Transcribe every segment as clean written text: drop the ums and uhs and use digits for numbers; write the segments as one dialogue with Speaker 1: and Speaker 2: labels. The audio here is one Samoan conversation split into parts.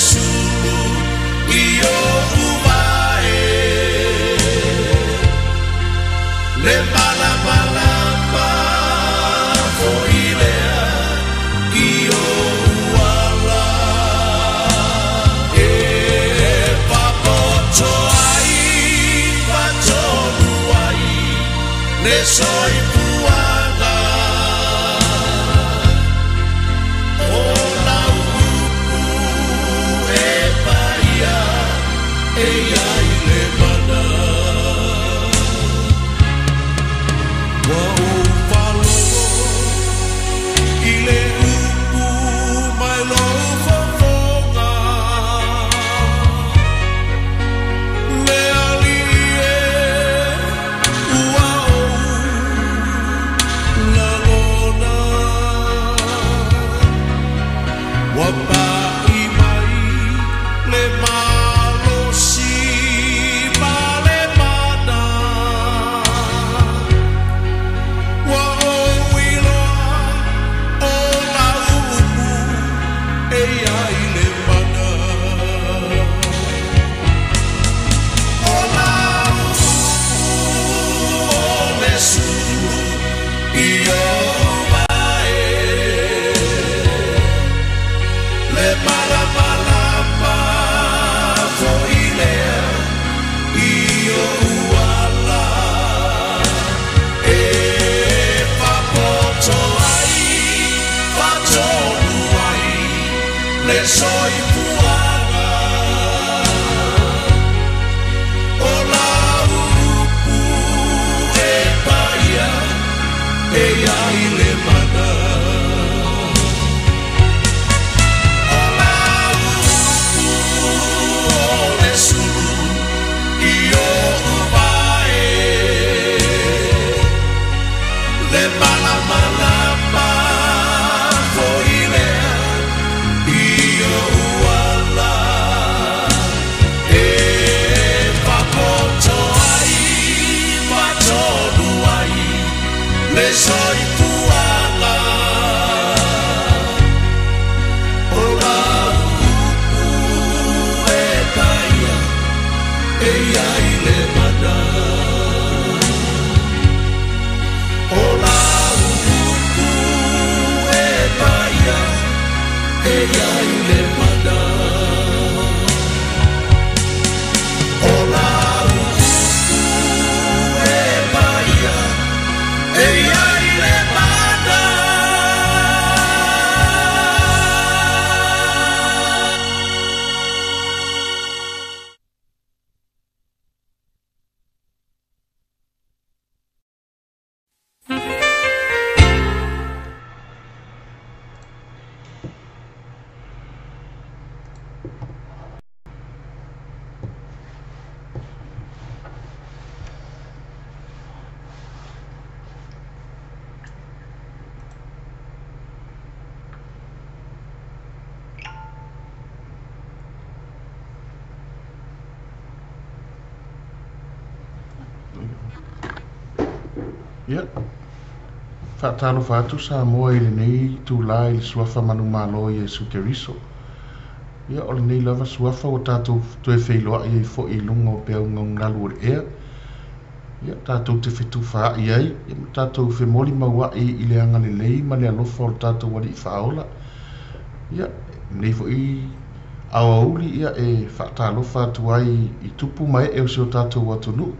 Speaker 1: sulu i oʻu vae. Le malamalama foi lea i oʻu ala. E papoto ai fatonu ai le soifuaga. O lau upu e paia e iai le mana. Ua ou faalogo i le upu mai lou fofoga. Le Alii e ua ou lagona. Ua pa'i mai le malosi ma le mana. Ua ou iloa o lau upu e iai le mana. O lau upu o le sulu i oʻu vae. Le malamalama foi lea i oʻu ala. E fapoto ai fatonu ai le soifuaga. O lau upu e paia e iai le mana. O lau upu o le sulu i oʻu vae. Le malamalama foi lea i oʻu ala. E fapoto ai fatonu ai le soifuaga. O lau upu e paia e iai le mana. O lau upu e paia e iai le mana. O lau upu e paia e iai le mana.
Speaker 2: Ia, faatalofa atu Samoa i lenei itulā i le Suafa manumalo o Iesu Keriso. Ia, o lenei lava Suafa ua tatou toe feiloai ai foi i luga o peau gaugalu o le ea. Ia, tatou te fetufaai ai, ia ma tatou femolimauai i le agalelei ma le alofa o le tatou Alii Faaola. Ia, lenei foi aoauli, ia, e faatalofa atu ai i tupu ma ee o si o tatou atunuu.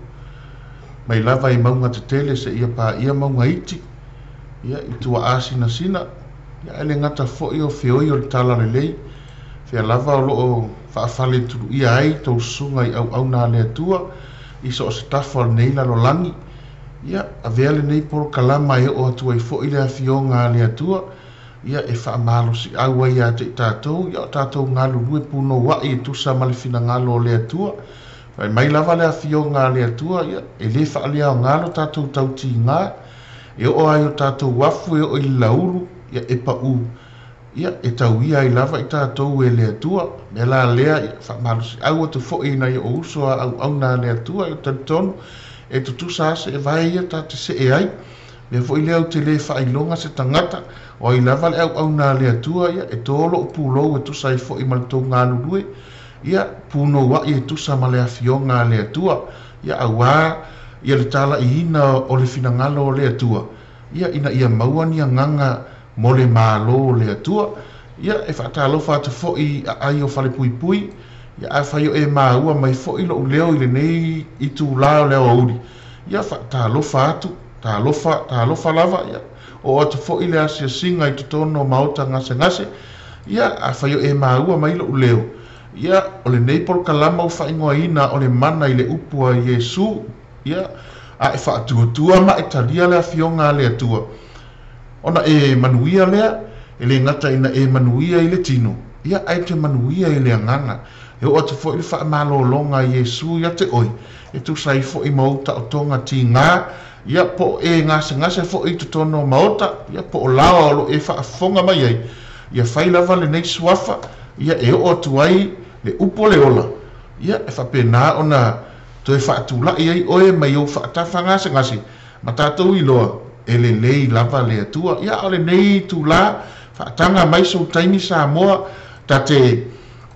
Speaker 2: Mai lava i mauga tetele seia paia mauga iti, ia, i tuaa sinasina, ia, ae le gata foi o feoi o le talalelei, fea lava o loo faafaletuluia ai tou susuga i auauna a le Atua i so o se tafa o lenei lalolagi. Ia, avea lenei polokalama e oo atu ai foi le afioga a le Atua, ia, e faamalosiau ai ia te i tatou, ia o tatou galulue punouai e tusa ma le finagalo o le Atua. Fai mai lava le afioga a le Atua, ia, e lē faaleaoga lo tatou tautigā, e oo ai o tatou afu e oo i le laulu, ia, e paʻū, ia, e tauia ai lava i tatou e le Atua. Mea la lea, ia, faamalosiau atu foi i nai oo uso a auauna a le Atua, ia talitonu e tutusa lava seevae ia ta te see ai. Mea foi lea ou te lē faailoga se tagata, o ai lava le auauna a le Atua, ia, e to lo'u pulou e tusa ai foi ma le tou galulue, ia, punoua'i e tusa ma le Afioga a le Atua, ia, auā ia le tala'iina o le finagalo o le Atua, ia, ina ia maua ni agaga mo le Malo o le Atua. Ia, e faatalofa atu foi i aai o falepuipui, ia, afai o e maua mai foi lo'u leo i lenei itulā o le aoauli, ia, faatalofa atu, talofa, talofa lava, ia, oo atu foi le asiasiga i totonu o maota gasegase, ia, afai o e maua mai lo'u leo, ia, o lenei polokalama ua faaigoaina o le Mana i le Upu a Iesu, ia, a e faatuatua ma e talia le Afioga a le Atua, ona e manuia lea, e lē gata ina e manuia i le tino, ia, ae te manuia i le agaga. E oo atu foi le faamalōlōga a Iesu ia te oe, e tusa ai foi ma ou taotoga tigā, ia, po o e gasegase foi i totonu o maota, ia, po o laoa o lo o e faafofoga mai ai, ia fai lava lenei suafa, ia, e oo atu ai le upu o le ola, ia, e faapena ona toe faatula'i ai oe mai ou faatafa gasegase, ma tatou iloa, e lelei lava le Atua. Ia, a o lenei itulā, faataga mai sou taimi Samoa, ta te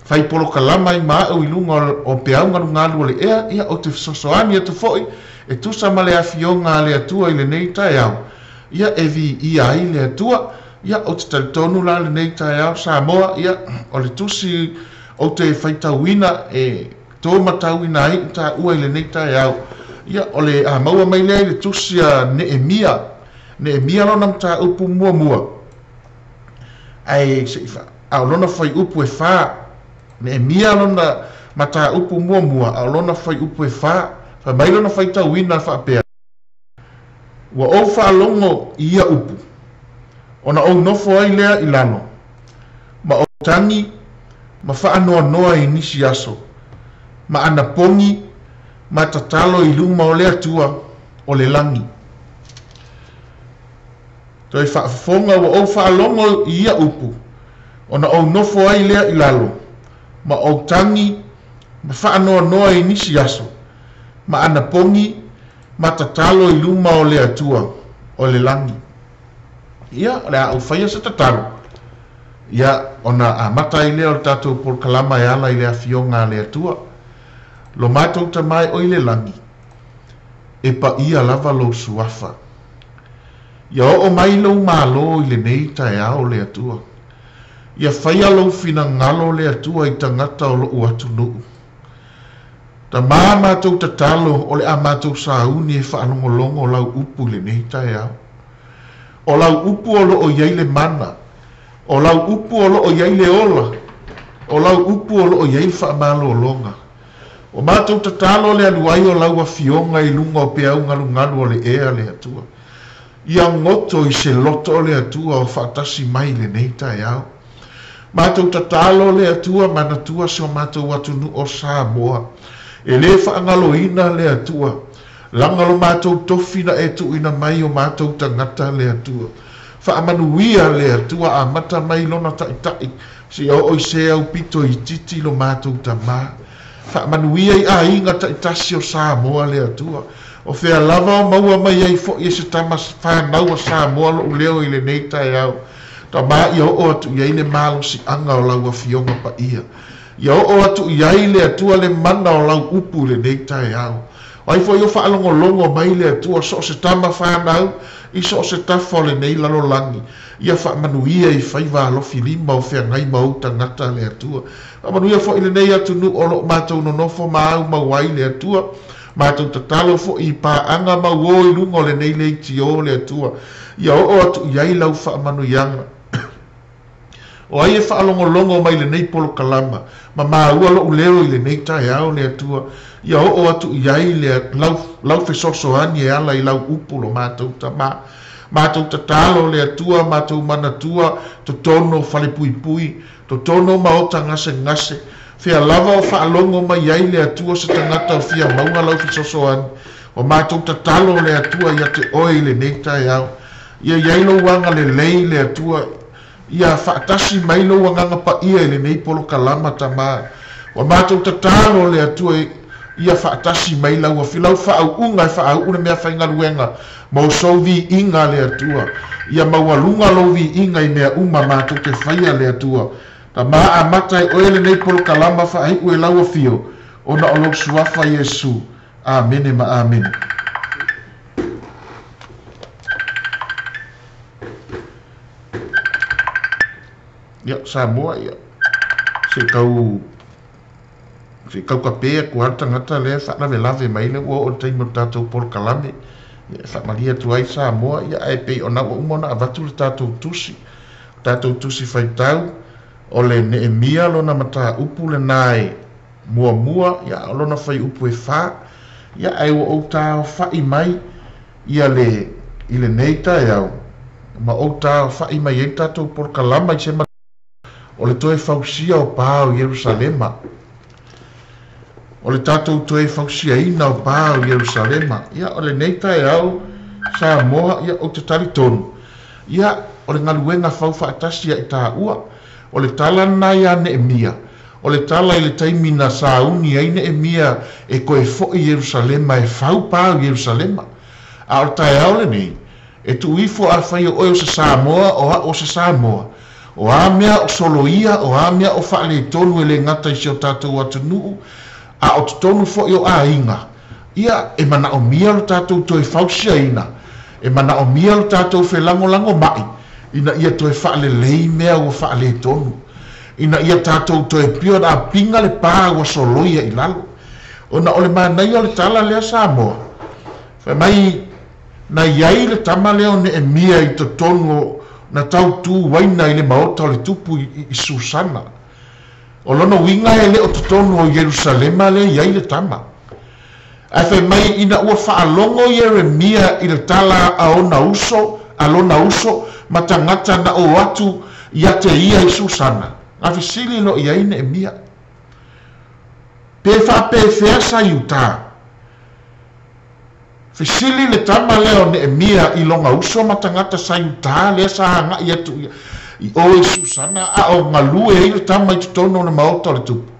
Speaker 2: fai polokalama ai ma a'u i luga o peau galugalu o le ea, ia, ou te fesoasoani atu foi e tusa ma le Afioga a le Atua i lenei taeao, ia, e viia ai le Atua. Ia, ou te talitonu la lenei taeao Samoa, ia, o le tusi ou te faitauina e to matauina ai i taua i lenei taeao, ia, o le a maua mai lea i le tusi a Neemia, Neemia lona mataupu muamua, ae se'i a o lona fuaiupu e 4. Neemia lona mataupu muamua, a o lona fuaiupu e 4, fai mai lona faitauina faapea, Ua ou faalogo i ia upu, ona ou nofo ai lea i lalo, ma ou tagi ma faanoanoa i nisi aso, ma anapogi ma tatalo i luma o le Atua o le lagi. Toe faafofoga ua ou faalogo i ia upu, ona ou nofo ai lea i lalo, ma ou tagi ma faanoanoa i nisi aso, ma anapogi ma tatalo i luma o le Atua o le lagi. Ia, o le a ou faia se tatalo, ia, ona amata ai lea o le tatou polokalama e ala i le Afioga a le Atua. Lo matou Tama e oe i le lagi, e paia lava lou suafa. Ia oo mai lou Malo i lenei taeao, le Atua. Ia faia lou finagalo, le Atua, i tagata o lo'u atunuu. Tamā matou tatalo o le a matou sauni e faalogologo lau upu i lenei taeao. O lau upu o lo o i ai le mana, o lau upu o lo o i ai le ola, o lau upu o lo o i ai le faamalōlōga. O matou tatalo le alu ai o lau Afioga i luga o peau galugalu o le ea, le Atua. Ia goto i se loto o le Atua o faatasi mai i lenei taeao. Matou tatalo le Atua manatua si o matou atunuu o Samoa. E lē faagaloina le Atua, laga lo matou tofi na e tuuina mai o matou tagata le Atua. Faamanuia le Atua amata mai lona Ta'ita'i seia oo i se aupito itiiti lo matou Tamā. Faamanuia i aiga ta'itasi o Samoa le Atua. O fea lava o maua mai ai foi e se tama fanau a Samoa lo'u leo i lenei taeao, Tamā, ia oo atu i ai le malosi'aga o lau Afioga paia. Ia oo atu i ai le Atua le mana o lau upu i lenei taeao. O ai foi o faalogologo mai le Atua so o se tama fanau i so o se tafa o lenei lalolagi, ia faamanuia i faiva alofilima o feagai ma ou tagata le Atua. Faamanuia foi i lenei atunuu o lo o matou nonofo ma aumau ai le Atua. Matou tatalo foi i paaga ma uō i luga o lenei leitiō le Atua, ia oo atu i ai lau faamanuiaga. O ai e faalogologo mai i lenei polokalama, ma maua lo'u leo i lenei taeao le Atua, ia oo atu i ai le lau, lau fesoasoani e ala i lau upu lo matou Tamā. Matou tatalo le Atua, matou manatua totonu o falepuipui, totonu o maota gasegase, fea lava o faalogo mai ai le Atua se tagata o fia maua lau fesoasoani. Ua matou tatalo le Atua ia te oe i lenei taeao. Ia i ai lou agalelei le Atua, ia faatasi mai lou Agaga Paia i lenei polokalama, Tamā. Ua matou tatalo le Atua Ia faatasi mai lau afioga, lau faauuga e faauu le meafaigaluega mo sou viiga le Atua. Ia maualuga lou viiga i mea uma matou te faia le Atua. Tama amata e oe lenei polokalama faaiu e lau afio, ona o lou suafa Iesu. Amene ma amene. Ia, Samoa, ia, se tau se i tau kape atu lava le tagata lea e faalavelave mai lea ua oo i le taimi o le tatou polokalame. Ia, e faamalie atu ai Samoa, ia ae pei ona ua uma ona avatu le tatou tusi, le tatou tusi faitau, o le Neemia lona mataupu lena e muamua, ia a o lona fuaiupu e 4. Ia ae ua ou taofa'i mai ia le i lenei taeao ma ou taofa'i mai ai le tatou polokalama i se o le toe fausia o pa o Ierusalema. O le tatou toe fausiaina o pa o Ierusalema. Ia, o lenei taeao, Samoa, ia, ou te talitonu, ia, o le galuega fau faatasi ia i taua. O le tala lena ia Neemia, o le tala i le taimi na sauni ai Neemia e toe fo'i i Ierusalema e fau pa o Ierusalema. A o le taeao lenei, e tuu ifo afai o oe o se Samoa, o a'u o se Samoa, o a mea o soloia, o a mea o faaletonu e le gata i si o tatou atunuu, a o totonu foi o aiga, ia, e manaomia lo tatou toe fausiaina, e manaomia lo tatou felagolagomai, ina ia toe faalelei mea ua faaletonu, ina ia tatou toe pio ona apiga le pa ua soloia i lalo. Ona o le manaia o le tala lea Samoa, fai mai, Na i ai le tama lea o Neemia i totonu o na tautuaina i le maota o le tupu i Susana. O lona uiga e le o totonu o Ierusalema lea i ai le tama. Ae fai mai ina ua faalogo Ieremia i le tala a ona uso, a lona uso, ma tagata na o atu ia te ia i Susana, na fesili loa i ai Neemia, Pe faapefea sa Iuta? Fesili le tama lea o Neemia i lona uso ma tagata sa Iuta lea sa agai atu i o i Susana a o galue ai le tama i totonu o le maota o le tupu.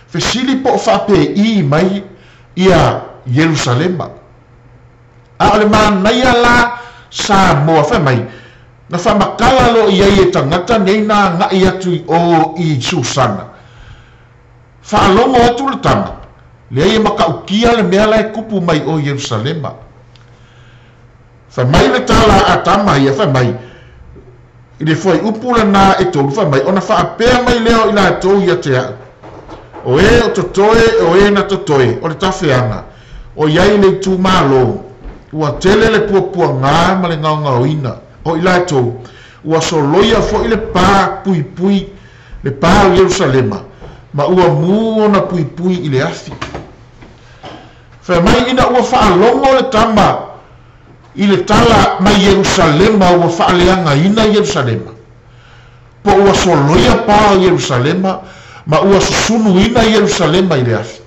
Speaker 2: Fesili po o faapeii mai ia Ierusalema. A o le manaia la Samoa, fai mai, na faamatala loa i ai e tagata nei na agai atu i o i Susana. Faalogo atu le tama, leai e matautia le mea la e tupu mai o Ierusalema. Fai mai le tala a tama ia, fai mai, i le fuaiupu lena e 3, fai mai, ona faapea mai lea o i latou ia te a'u, o e o totoe, o e na totoe, o le tafeaga, o i ai le itumalo, ua tele le puapuagā ma le gaogaoina o i latou, ua soloia foi le pa puipui le pa o Ierusalema, ma ua mū ona puipui i le afi. Fai mai ina ua faalogo le tama i le tala mai Ierusalema ua faaleagaina Ierusalema, po ua soloia pa o Ierusalema, ma ua susunuina Ierusalema i le afi.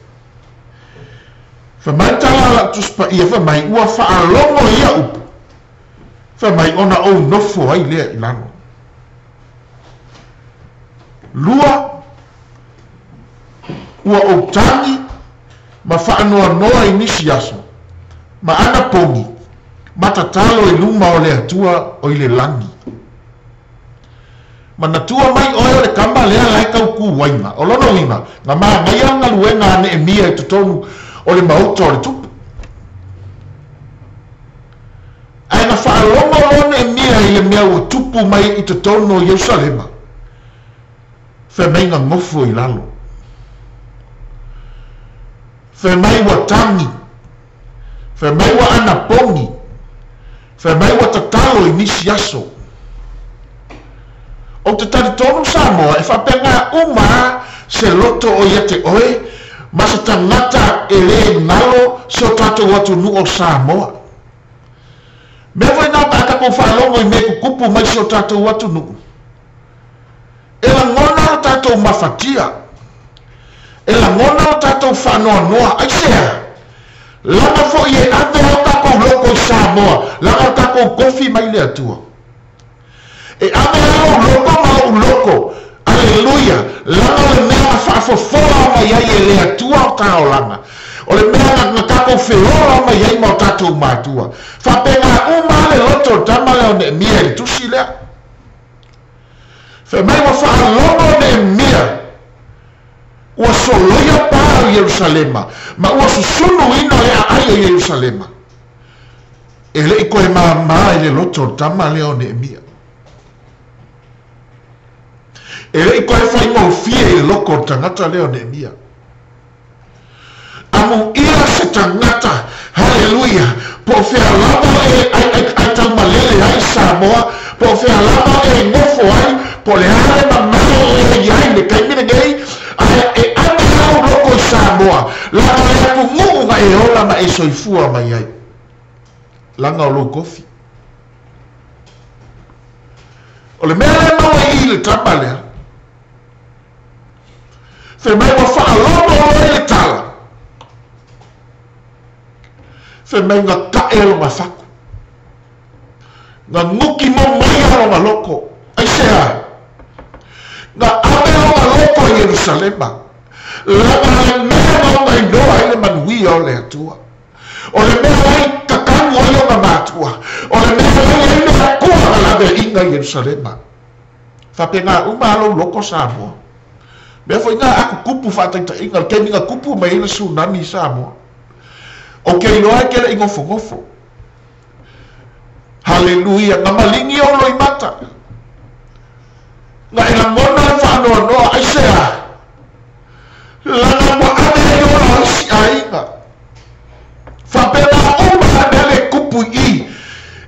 Speaker 2: Fai mai tala a la'u Tusi Paia, fai mai, ua faalogo ia upu, fai mai, ona ou nofo ai lea i lalo. 2, ua ou tagi ma faanoanoa i nisi aso, ma anapogi, ma tatalo i luma o le Atua o i le lagi. Manatua mai oe o le tama lea la e tautuaina, o lona uiga, na manaia galuega a Neemia i totonu o le maota o le tupu. Ae na faalogo loa Neemia i le mea ua tupu mai i totonu o Ierusalema, fai mai na nofo i lalo. Fai mai ua tagi, fai mai ua anapogi, fai mai ua tatalo i nisi aso. Ou te talitonu Samoa e faapena uma a se loto o ia te oe ma se tagata e le galo si o tatou atunuu o Samoa. Mea foi na pe a tatou faalogo i mea tutupu mai si o tatou atunuu. E lagona lo tatou mafatia. E lagona lo tatou faanoanoa. Aisea? Lana foi e ave o tatou loko i Samoa, lana o tatou tofi mai le Atua. E ave a ou loko ma ou loko, aleluia, lana o le mea na faafofoa mai ai e le Atua o taolaga. O le mea na tatou feola mai ai ma o tatou matua. Faapena uma lava le loto o le tama lea o Neemia i le tusi lea. Fai mai ua faalogo o Neemia ua soloia pa o Ierusalema ma ua susunuina le aai o Ierusalema. E le i toe māmā i le loto o le tama lea o Neemia. E le i toe faigofie i le loko o le tagata lea o Neemia. Amuia se tagata, haleluia, po o fea lava e ai, ai, ai taumalele ai Samoa, po o fea lava e nofo ai, po o le a le mamao e i ai le taimi lenei, ae e ave lou loko i Samoa, leaga o le atunuu na e ola ma e soifua mai ai. Leaga o lou tofi. O le mea lea e maua i i le tama lea, fai mai ua faalogo loa i le tala, fai mai na tae lona fatu, na nuki mau mai lona loko. Aisea? Na ave lona loko i Ierusalema, leaga le mea na ona iloa ai le manuia o le Atua. O le mea la i tatanu ai ona matua, o le mea la i ai le Atua na laveaiina i Ierusalema. Faapena uma lava lou loko Samoa. Mea foi na a tutupu faataitaiga, le taimi na tupu mai ai le tsunami i Samoa. Ou te iloa e te le i nofonofo. Haleluia! Na maligi ou loimata. Na e lagona le faanoanoa, aisea? Leaga ua ave ai ola o isi aiga. Faapena uma a mea le tupu i i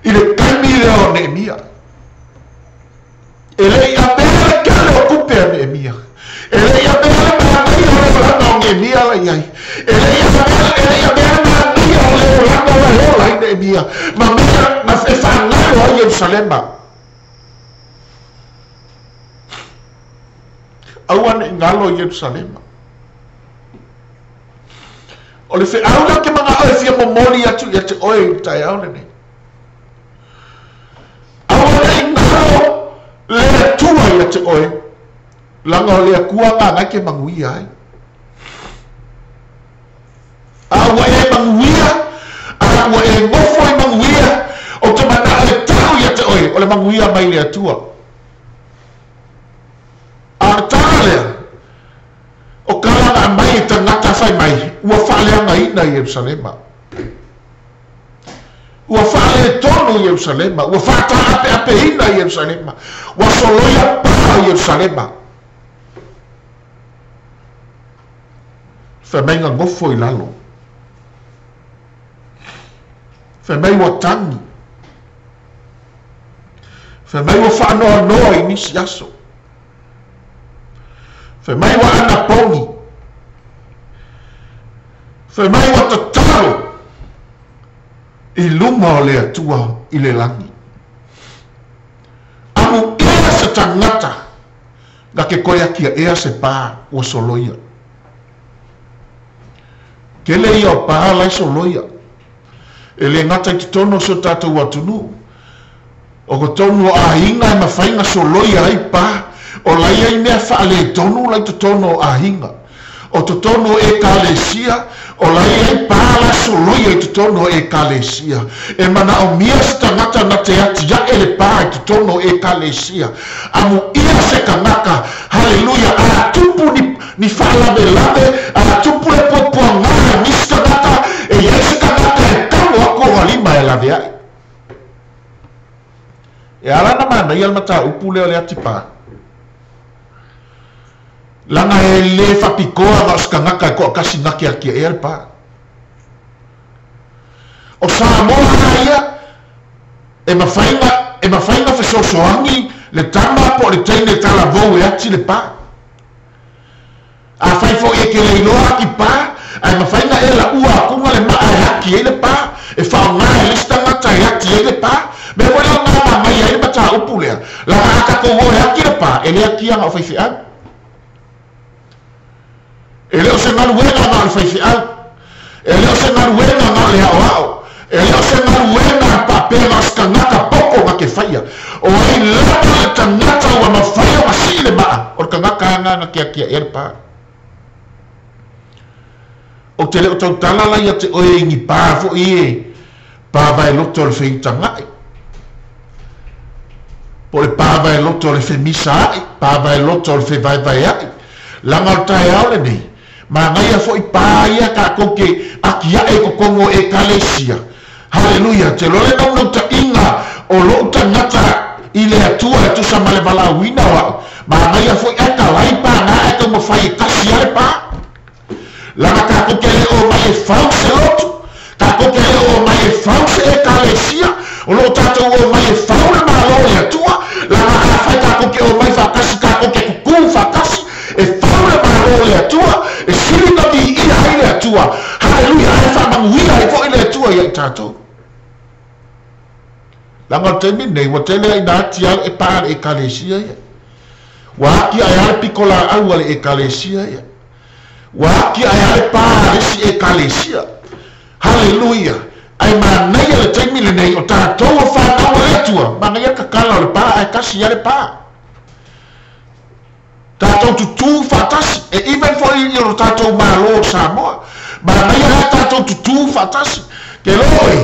Speaker 2: i le taimi lea o Neemia. E le i avea le tele o tupe a Neemia. E le i avea le manaia o le olaga o Neemia la i ai. E le i avea, e le i avea le manaia o le olaga la e ola ai Neemia ma mea na e faagalo ai Ierusalema. Aua ne i galo Ierusalema. O le feau lea ou te manao e fia momoli atu ia te oe i le taeao lenei. Aua ne i galo le Atua ia te oe, leaga o le Atua lena e te manuia ai. A ua e manuia, a ua e nofo i manuia, ou te manao e tau ia te oe, o le manuia mai le Atua. A o le tala lea, o tala na aumai e tagata fai mai, ua faaleagaina Ierusalema. Ua faaletonu Ierusalema, ua faataapeapeina Ierusalema, ua soloia pā o Ierusalema. Fai mai na nofo i lalo. Fai mai ua tagi. Fai mai ua faanoanoa i nisi aso. Fai mai ua anapogi. Fai mai ua tatalo i luma o le Atua i le lagi. Amuia se tagata na ke koe atiaʻea se pā ua soloia. Tele ia o pā la e soloia. E le gata i totonu o si o tatou atunuu. O totonu o aiga e mafai na soloia ai pā, o la i ai mea faaletonu la i totonu o aiga. O totonu o Ekalesia, o la i ai pā la soloia i totonu o Ekalesia. E manaomia se tagata na te atiaʻe le pā i totonu o Ekalesia. Amuia se kanaka, haleluia, a tupu ni, ni faalavelave, a tupu le puapuaga a nisi tagata, e i ai se tagata e tago aku ona lima e laveai. E ala ona manaia le mataupu lea o le atipā. Leaga e le faapitoa na o se tagata e toatasi na te atiaʻea le pā. O Samoa lava ia, e mafai ona, e mafai ona fesoasoani le tama po o le teine talavou e ati le pā. Afai foi e te le iloa ati pā, ae mafai ona e laua atuga le maa e ati ai le pā, e faaaoga e le isi tagata e ati ai le pā. Mea foi la lena na aumai ai le mataupu lea, leaga a tatou o e ati le pā, e le atia na o faifeau. E le o se galuega na o le faifeau. E le o se galuega na o le aoao. E le o se galuega a faapea na o se tagata poto na te faia. O ai lava le tagata ua mafai ona sii le maa, o le tagata lava na te atiaʻea le pā. Ou te le o tautala la ia te oe i ni pā foʻi e pavaeloto o le feutagaʻi po o le pavaeloto o le femisa aʻi pavaeloto o le fevaevaeaʻi laga o le taeao lenei magaia foʻi pā ia tatou ke atiaʻe i totonu o ekalesia. Haleluia. Te loa le naunautaʻiga o loʻu tagata i le Atua e tusa ma le valaauina o aʻu magaia foʻi ae talai pagā ae taumafai e tasi a le pā. Laga tatou ke le o mai e fau se lotu, tatou ke le o mai e fau se ekalesia, o loo tatou o mai e fau le Malo o le Atua. Laga afai tatou ke o mai faatasi, tatou ke kukū faatasi e fau le Malo o le Atua, e sili na viia ai le Atua. Haleluia. Ae faamanuia ai foʻi le Atua ia i tatou. Laga o le taimi lenei ua tele ai na ati a e pā le ekalesia ia. Ua ati ae a le piko laau a le ekalesia ia. Ua ati ae a le pā a le isi ekalesia. Haleluia. Ae manaia le taimi lenei o tatou o fanau a le Atua, manaia le tatala o le pā ae tasi a le pā. Tatou tutū faatasi, e even foʻi i o tatou Malo o Samoa. Manaia la tatou tutū faatasi. Ke loe,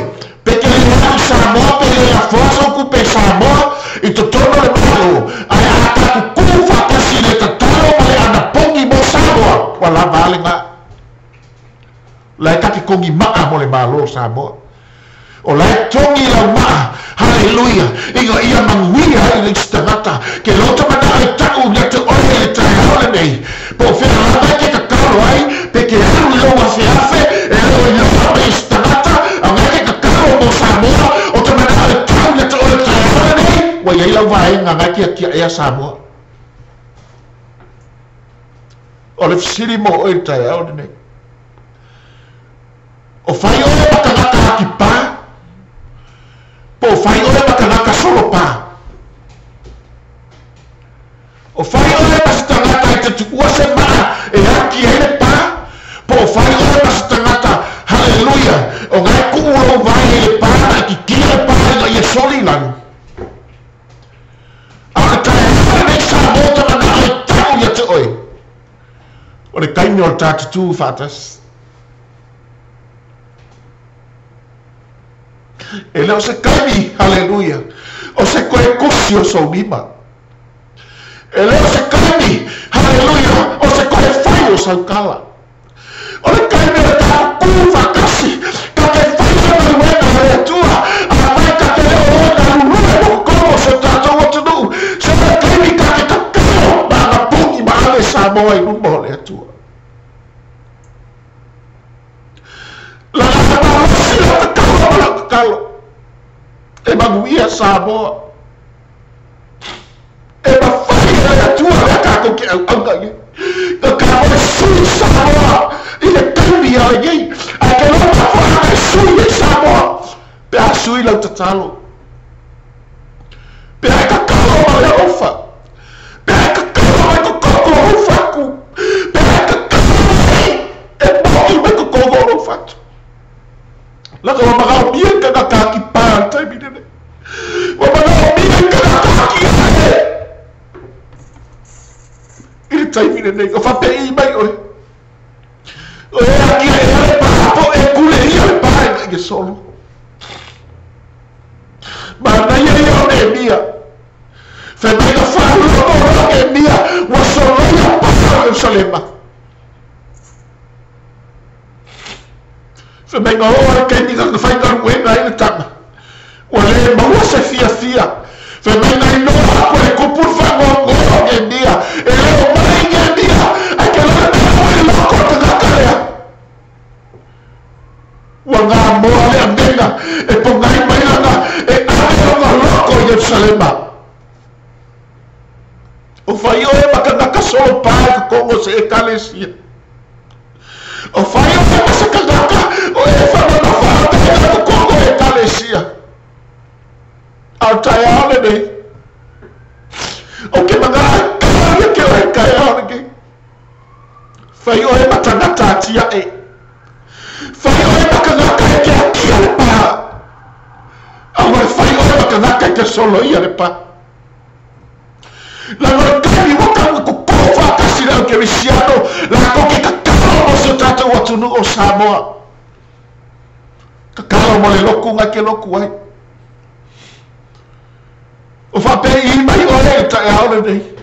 Speaker 2: pe te le alu Samoa pe le afoa sauku pe Samoa i totonu o le Malo, ae a tatou kū faatasi i le tatalo ma le anapogi mo Samoa, ua lava a lena. La e take kogi maa mo le Malo o Samoa. O la e togi lau maa, haleluia, ina ia manuia ai le isi tagata. Ke lota manaʻo e taʻu ia te oe i le taeao lenei. Po o fea lava e ke tatalo ai, pe ke alu i lou afeafe, e le o iloa mai isi tagata, a o ke tatalo mo Samoa, o te manaʻo e taʻu ia te oe le taeao lenei, ua iai lau vaega na e tiatiaʻea Samoa. O le fesili mo oe i le taeao lenei. O fai oe ma tagata atipā, po o fai oe ma tagata solopā. O fai oe ma se tagata e te tuua se maa e ati ai le pā, po o fai oe ma se tagata, haleluia, o ngai kuu lou vai i le pā na e titia le pā ina ia soli i lalo. A o le taeao lenei Samoa te manaʻo e taʻu ia te oe. O le taimi o le tātutū faatasi. E le o se taimi, haleluia, o se koe kusi o sou lima. E le o se taimi, haleluia, o se koe fai o saukala. O le taimi o le tātutū faatasi, ka te fai se maluega a le Atua, a mai ka te leo oe na lulue mo kokomo o se tatou atunuu, se le taimi ka te tatalo ma anapogi ma ave Samoa i luma o le Atua. Laga faamalosi lau tatalo ma lau tatalo e manuia Samoa. E mafai e le Atua lea tatou ke auauna i ai. Ka tatou e sui Samoa i le taimi a lenei. Ae ke loa mafuaaga e sui ai Samoa, pe a sui lau tatalo. Pe a e tatalo ma le alofa. Pe a e tatalo mai totonu o lou fatu. Pe a e tatalo mai e moʻi mai totonu o lou fatu. Laga ua manaomia i tagata atipā i le taimi lenei. Ua manaomia i tagata atiae i le taimi lenei. O faapei mai oe. O e atiae a le pā po o e pule ia le pā ina ia solo. Manaia ia o Nehemia. Fai mai na faalogo o Nehemia ua soloia pā o Ierusalema. Fai mai na oo le taimi na faigaluega ai le tama. Ua le maua se fiafia. Fai mai na iloa aku e le kupu le faanoanoa o Nehemia. E le o mai Nehemia, ae ke loa le mea ua i loko o le tagata lea. Ua gamoa le amena e pogai mai lana e ave lona loko i Ierusalema. O fai oe ma tagata solopā i totonu o se ekalesia. O fai oe ma se tagata o e whamanafa a te i totonu o ekalesia. A o taeao lenei. O ke manaʻo e kala ia ke oe taeao lenei. Fai oe ma tagata atiaʻe. Fai oe ma tagata e ke atia le pā. A ua fai oe ma tagata e ke solo ia le pā. Laga o le taimi ua tau e koko faatasi le au kerisiano latou ke tatalo mo si o tatou atunuu. atunuu o Samoa. Tatalo mo le lotu na e te lotu ai. O faapei mai oe i le taeao lenei.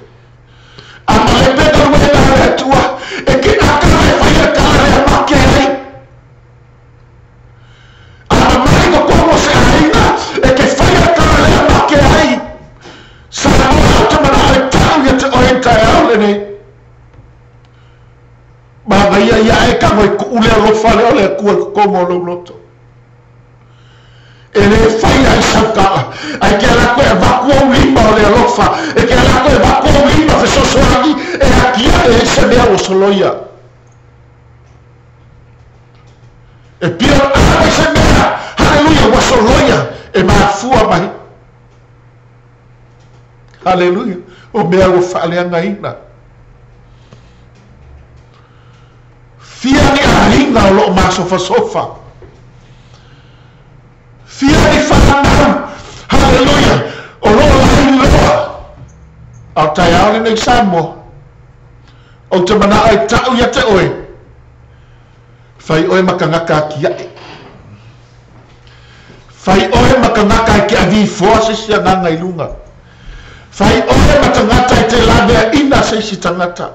Speaker 2: A malepe galuega a le Atua, e te ata e fai le tala lea make ai. A mamai totonu o se aiga, e te faia le tala lea make ai. Samoa, ou te manao e tau ia te oe i le taeao lenei. Manaia ia e tago e tuu le alofa lea o le Atua i totonu o lou loto. E lē faia ai sau tala, ae ke ala atu e avatu ou lima o le alofa, e ke ala atu e avatu ou lima fesoasoani e atiae ai se mea ua soloia. E pia o ave se mea, haleluia, ua soloia e mafua mai. Haleluia, o mea ua faaleagaina. Fia ni aiga o loo masofasofa. Fia ni fanau, haleluia, o loo lailoa. A o taeao lenei Samoa, ou te manao e tau ia te oe, fai oe ma tagata atiae. Fai oe ma tagata e te avifoa se isi agaga i luga. Fai oe ma tagata e te laveaina se isi tagata.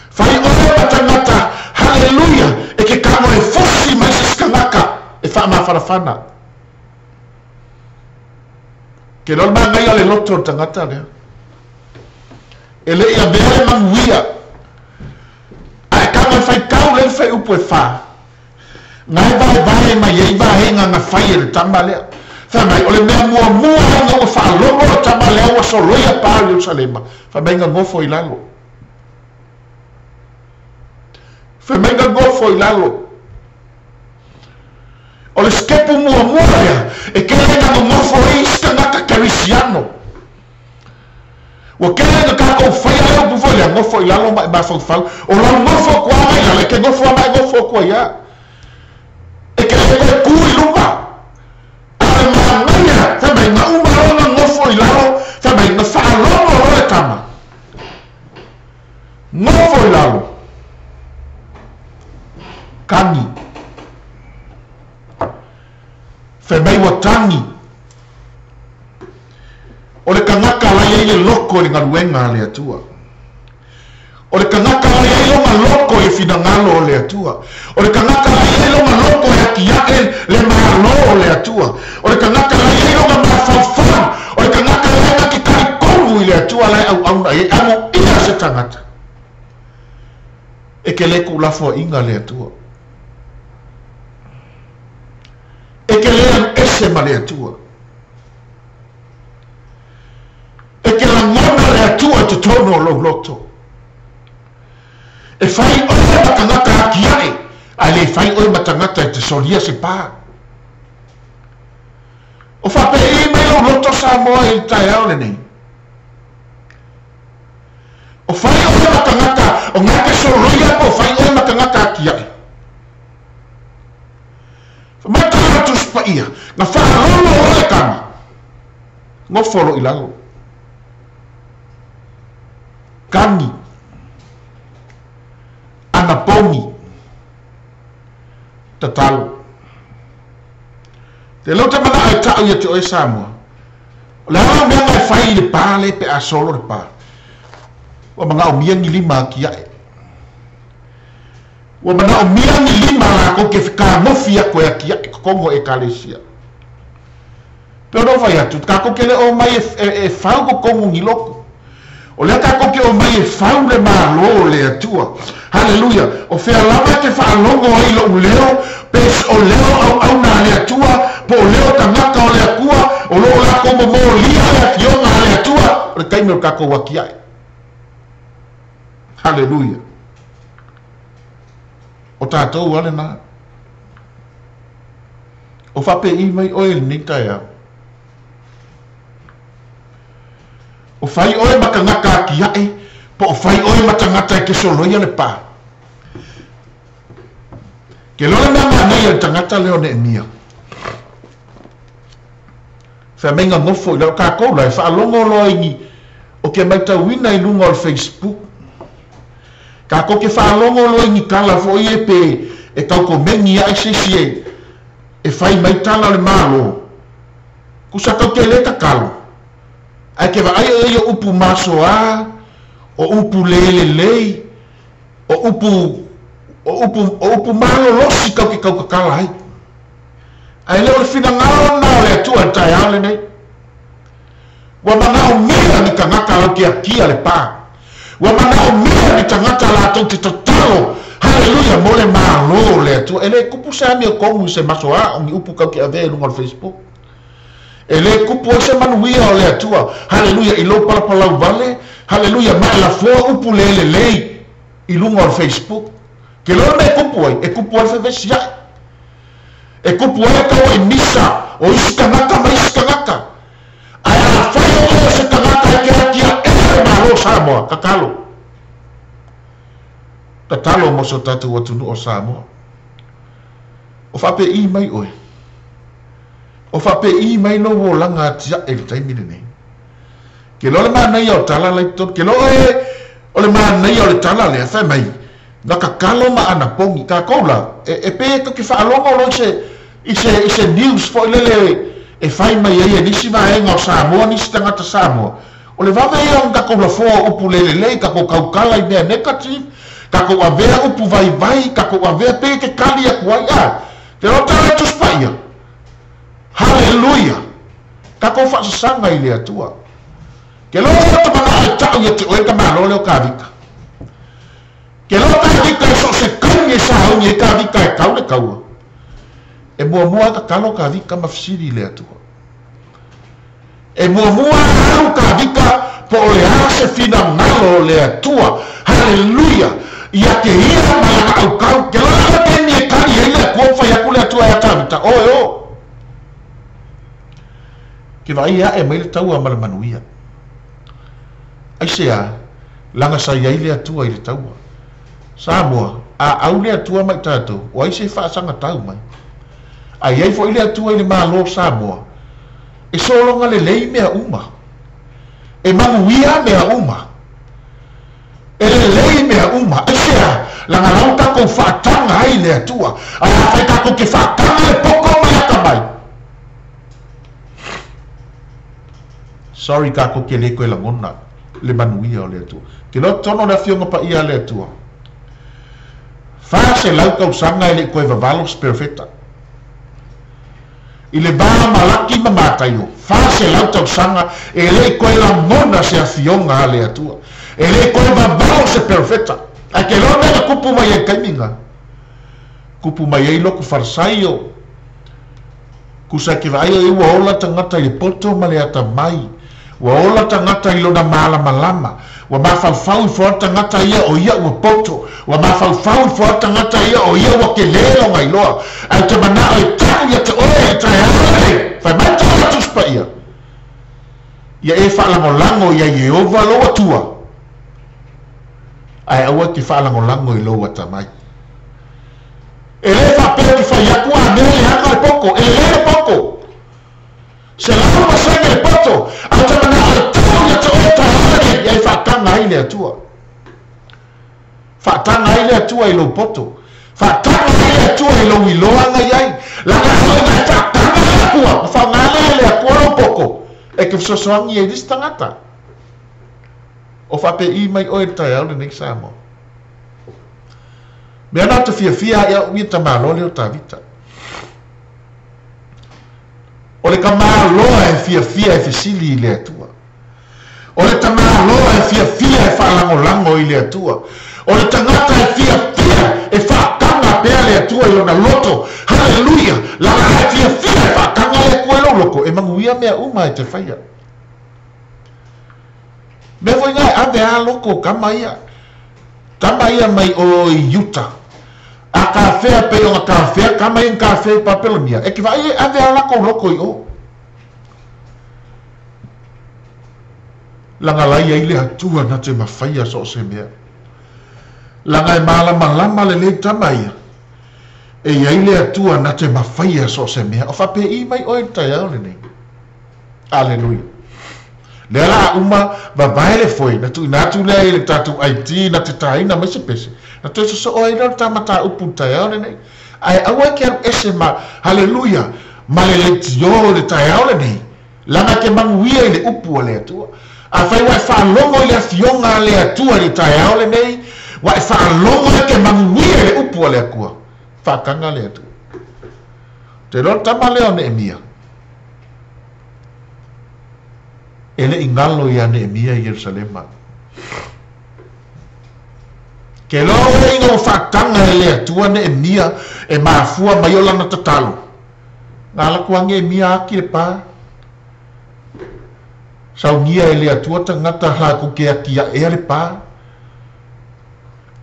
Speaker 2: Fai oe ma tagata, haleluia, e ke tago e fosi mai se isi tagata e faamafanafana. Ke loa le manaia o le loto o le tagata lea. E le i avea le manuia, ae tago e faitau lea le fuaiupu e 4. Na e vaevae mai ai vaega na fai e le tama lea. Fai mai, o le mea muamua ina ua faalogo le tama lea ua soloia pa o Ierusalema, fai mai na nofo i lalo. Fai mai na nofo i lalo. O le sitepu muamua lea, e tele ina nonofo ai isi tagata kerisiano. Ua tele ina tatou faia le upu foi lea, nofo i lalo ma e mafaufau. O lau nofo atu lava i lalo, e te nofo lava ma e nofo atu ai lava. E te le toe tu i luga. A o le manaia, fai mai, na uma loa ona nofo i lalo, fai mai, na faalogo loa le tama. Nofo i lalo. Tagi. Fai mai ua tagi. O le tagata la e i ai le loto i le galuega a le Atua. O le tagata la e i ai lona loto i le finagalo o le Atua. O le tagata la e i ai lona loto e atiae le Malo o le Atua. O le tagata la e i ai lona mafaufau. O le tagata la e na te talitonu i le Atua la e auauna i ai. Amuia se tagata. E ke le tuulafoaiga le Atua. E ke le alu ese ma le Atua. E te lagona le Atua i totonu o lou loto. E fai oe ma tagata atiae, ae le fai oe ma tagata e te solia se pa. O faapei mai lou loto Samoa i le taeao lenei. O fai oe ma tagata o nga te soloia po o fai oe ma tagata atiae. Mai tala Tusi Paia, na faalolo loa le tama, nofo loa i lalo. Tagi, anapogi, tatalo. Te leo te manao e tau ia te oe Samoa. O le a lau mea na e fai i le pa le pe a solo le pa. Ua manaomia ni lima atiae. Ua manaomia ni lima lakou ke fekagofi atu e atiae totonu o Ekalesia. Pe ona ou fai atu, tatou ke le omai e fau totonu ni lotu. O lea tatou ke omai e fau le Malo o le Atua. Haleluia! O fea lava e te faalogo ai i lou leo, pe o leo auauna a le Atua, po o leo tagata o le Atua, o lo o latou momolia le afioga a le Atua, o le taimi o le tatou atiae. Haleluia! O tatou lava lena. O faapei mai oe i lenei taeao. O fai oe ma tagata atiae, po o fai oe ma tagata e te soloia le pa. Ke loa le mea manaia i le tagata lea o Neemia. Fai mai na nofo i lalo tatou la e faalogo loa i ni o ke maitauina i luga o le Facebook. Tatou ke faalogo loa i ni tala foi e pe e taukomeni aʻe se isi e fai mai tala o le Malo, kusa tatou te lē tatalo, ae ke vaai oe i o upu masoā, o upu lē lelei, o upu o upu o upu malolosi tatou te tautatala ai. Ae le o le finagalo lena o le Atua i le taeao lenei. Ua manaomia ni tagata lau te atia le pa. Ua manaomia ni tagata latou te tatalo, haleluia, mo le Malo o le Atua. E le tupu se amiotonu i se masoā o ni upu tatou te avea i luga o le Facebook. E le tupu ai se manuia o le Atua, haleluia, i lou palapalau vale, haleluia, ma e lafoa upu le lelei i luga o le Facebook. Ke loa le mea e tupu ai, e tupu ai le fevesiaʻi. E tupu ai le tauaʻi misa o isi tagata ma isi tagata. Ae afai o oe o se tagata e te atiaʻea le Malo o Samoa, tatalo. Tatalo mo so tatou atunuu o Samoa. O faapei mai oe. O faapei mai lou olaga atiaʻe i le taimi lenei. Ke loa le manaia o tala la i totonu. Ke loa oe o le manaia o le tala lea, fai mai, na tatalo ma anapogi. Tatou la, e pei e tou te faalogo loa i se, i se, i se news foi lele e fai mai ai e nisi vaega o Samoa, nisi tagata Samoa, o le vave ia ona tatou lafoa o upu le lelei, tatou tautala i mea negative, tatou avea upu vaivai, tatou avea, pei e te tali atu ai, a, te loa tala e Tusi Paia. Haleluia! Tatou faasasaga i le Atua. Ke loa ia ta manao e taʻu ia te oe ka Malo lea o Kavita. Ke loa Kavita e so o se taimi e sauni ai Kavita e kau le taua. E muamua a tatalo Kavita ma fesili i le Atua. E muamua a alu Kavita po o le a se finagalo o le Atua. Haleluia! Ia te ia ma lana aukau. Ke loa lava taimi e kali ai le Atua ma fai atu le Atua ia Kavita, Oe o! Ke vaai aʻe mai le taua ma le manuia. Aisea, laga sa i ai le Atua i le taua. Samoa, a au le Atua ma i tatou, o ai se faasagatau mai? A i ai foi le Atua i le Malo o Samoa, e sologa lelei mea uma. E manuia mea uma. E lelei mea uma. Aisea, laga lau tatou faataga ai le Atua. Ae afai tatou te faataga le poto ma le atamai, Sorry tatou te le toe lagona le manuia o le Atua. Ke loa totonu o le Afioga Paia a le Atua, 400 tausaga e le i toe vavalo se perofeta. I le va Malaki ma Mataio, 400 tausaga e le i toe lagona se Afioga a le Atua. E le i toe vavalo se perofeta. Ae ke loa mea na tupu mai ai i taimi na, tupu mai ai lotu Farisaio, Kusa ke vaai ai ua ola tagata i le poto ma le atamai. Ua ola tagata i lona malamalama. Ua mafaufau ifo lava tagata ia o ia ua poto. Ua mafaufau ifo lava tagata ia o ia ua kelē lona iloa. Ae ou te manao e tau ia te oe i le taeao lenei, fai mai tala a Tusi Paia, Ia e faalagolago iā Ieova lou Atua, ae aua e te faalagolago i lou atamai. E le faapea te fai atu a mea leaga le poto, e lelei le poto. 100% le poto, ae te manao e tau ia te oe taeao lenei, ia e faataga ai le Atua. Faataga ai le Atua i lou poto. Faataga ai le Atua i lou iloaga i ai. Laga hoi na e faataga le Atua, ma faaaoga lea e le Atua lou poto e te fesoasoani ai i le isi tagata. O faapei mai oe i le taeao lenei Samoa. Mea na te fiafia ai au ia tamaloa lea o Tavita. O le tamaloa e fiafia e fesili i le Atua. O le tamaloa e fiafia e faalagolago i le Atua. O le tagata e fiafia e faataga pea le Atua i lona loto. Haleluia! Lala e fiafia e faataga le Atua i lou loto, e manuia mea uma e te faia. Mea foi na e ave a loko o tama ia. Tama ia mai o i Utah. A kafea pei ona kafea, tama ia na kafea i Papelonia, e te vaai e ave a lakou loko i o. Laga lai ai le Atua na te mafaia so o se mea. Laga e malamalama lelei tama ia, e i ai le Atua na te mafaia so o se mea. O faapei mai oe i le taeao lenei. Aleluia. Lea la a uma vavae le foe, na tuuina atu lea i le tatou ID na te taina mai se pese, Na toe sosoo ai lea o le ta mataupu i le taeao lenei. Ae aua e te alu ese ma, haleluia, ma le leitio i le taeao lenei, leaga e te manuia i le upu a le Atua. Afai ua e faalogo i le Afioga a le Atua i le taeao lenei, ua e faalogo e te manuia i le upu a le Atua, faataga le Atua. Ou te iloa le tama lea o Neemia, e le i galo ia Neemia i Ierusalema. Ke loa oe ina ua faataga e le Atua Neemia e mafua mai o lana tatalo, na ala atu a Neemia ati le pa. Saunia e le Atua tagata latou te atiaʻea le pa.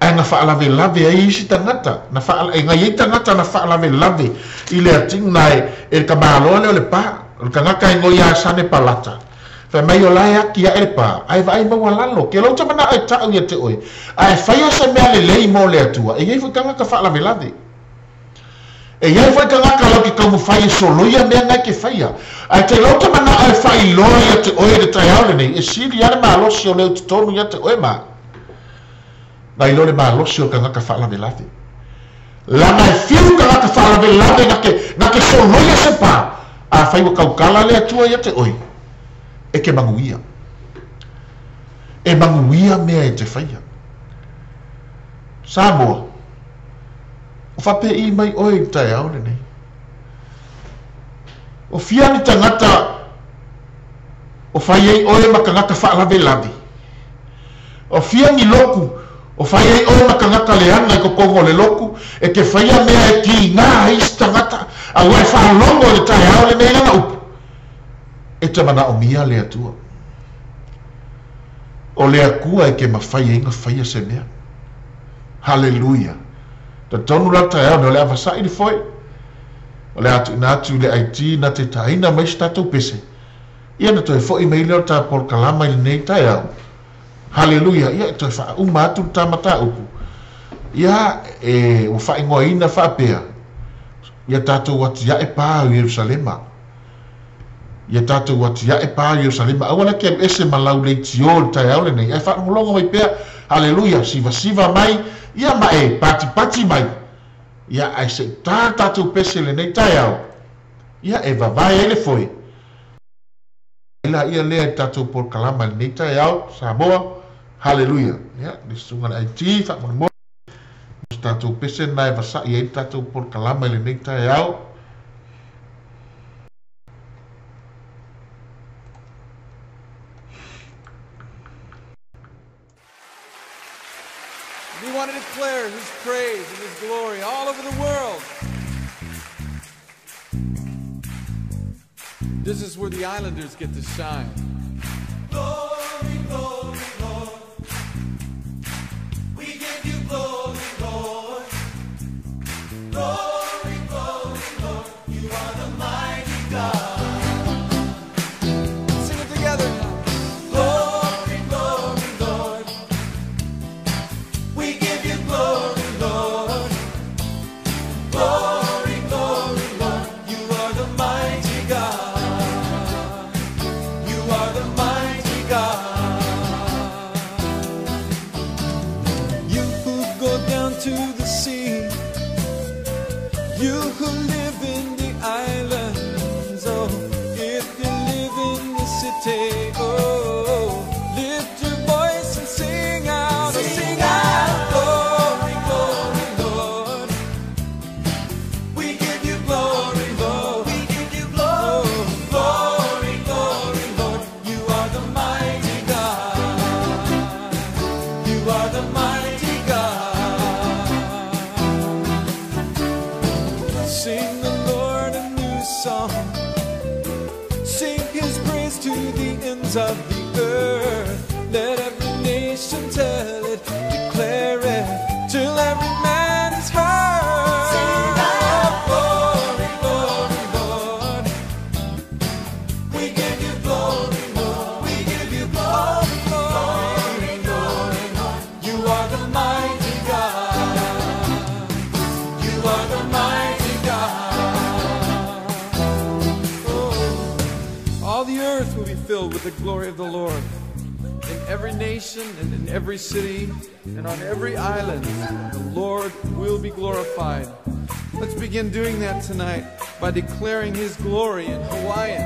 Speaker 2: Ae na faalavelave ai isi tagata, na faa, e na i ai tagata na faalavelave i le atina e, e le tamaloa lea o le pa. O le tagata e noi ia Sanepalata. Fai mai o la e atiaʻe le pa, ae vaai maualalo. Ke lou te manao e taʻu ia te oe, ae faia se mea lelei mo le Atua, e i ai foi tagata faalavelave. E i ai foi tagata lau te taumafai e soloia mea na e te faia. Ae te lou te manao e faailoa ia te oe i le taeao lenei, e sili lava le malosi o le ututonu ia te oe ma nai lo le malosi o le tagata faalavelave. Leaga e fiu tagata faalavelave na te, na te soloia se pa, afai ua tautala le Atua ia te oe, e te manuia. E manuia mea e te faia. Samoa, o faapei mai oe i le taeao lenei. O fia ni tagata o fai ai oe ma tagata faalavelave? O fia ni loku o fai ai oe ma tagata leaga i totonu o le loku e te faia mea e kiga ai isi tagata, a ua e faalogo i le taeao lenei lana upu? E te manaomia le Atua. O le Atua e te mafai ai na faia se mea. Haleluia! Talitonu la le taeao nei o le a vasaʻi le foe, o le a tuuina atu i le IT na te taina mai se tatou pese, ia na toe foʻi mai lea o le ta polokalama i lenei taeao. Haleluia! Ia e toe faauma atu le ta mataupu, ia e ua faaigoaina faapea, ia tatou atiaʻe pa o Ierusalema. Ia tatou atiaʻe pa o Ierusalema. Aua la e te alu ese ma lau leitio i le taeao lenei, ae faalogologo mai pea, haleluia, sivasiva mai, ia ma e patipati mai, ia ae se i ta tatou pese i lenei taeao, ia e vavae ai le foe. Ai laia lea i le tatou polokalama i lenei taeao, Samoa, haleluia. Ia, le susuga i le IT, faamolemole, mo se tatou pese lena e vasaʻi ai le tatou polokalama i lenei taeao.
Speaker 1: We want to declare His praise and His glory all over the world. This is where the islanders get to shine. Glory, glory, Lord. We give you glory, Lord. Glory, glory, Lord. You are the mighty God. Sing it together now. Glory, glory, Lord. We give you glory, Lord. Glory, glory, Lord. You are the mighty God. You are the mighty God. You who go down to the sea, you who live in the islands, oh, if you live in the city, oh, lift your voice and sing out, oh, sing out, glory, glory, Lord. We give you glory, Lord. We give you glory, glory, glory, Lord. You are the mighty God. You are the mighty God. Sing the Lord a new song. Sing His praise to the ends of the earth. Let every nation tell it, declare it, till every man is heard. Sing out, glory, glory, Lord. We give you glory, Lord. We give you glory, glory, glory, Lord. You are the mighty God. You are the mighty God. Oh, all the earth will be filled with the glory of the Lord. And every nation and in every city and on every island, the Lord will be glorified. Let's begin doing that tonight by declaring His glory in Hawaiian.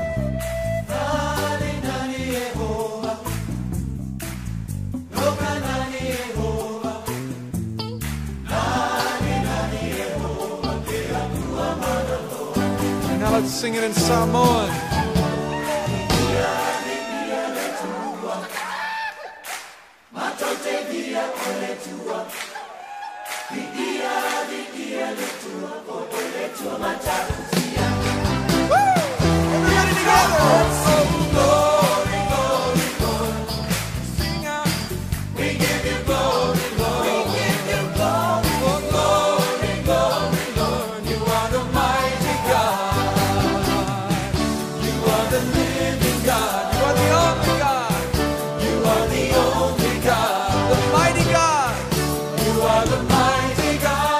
Speaker 1: And now let's sing it in Samoan. Everybody together! Oh, glory, glory, glory. Sing out. We give you glory, Lord. We give you glory. Oh, glory, glory, Lord. You are the mighty God. You are the living God. You are the only God. You are the only God. The mighty God. You are the mighty God.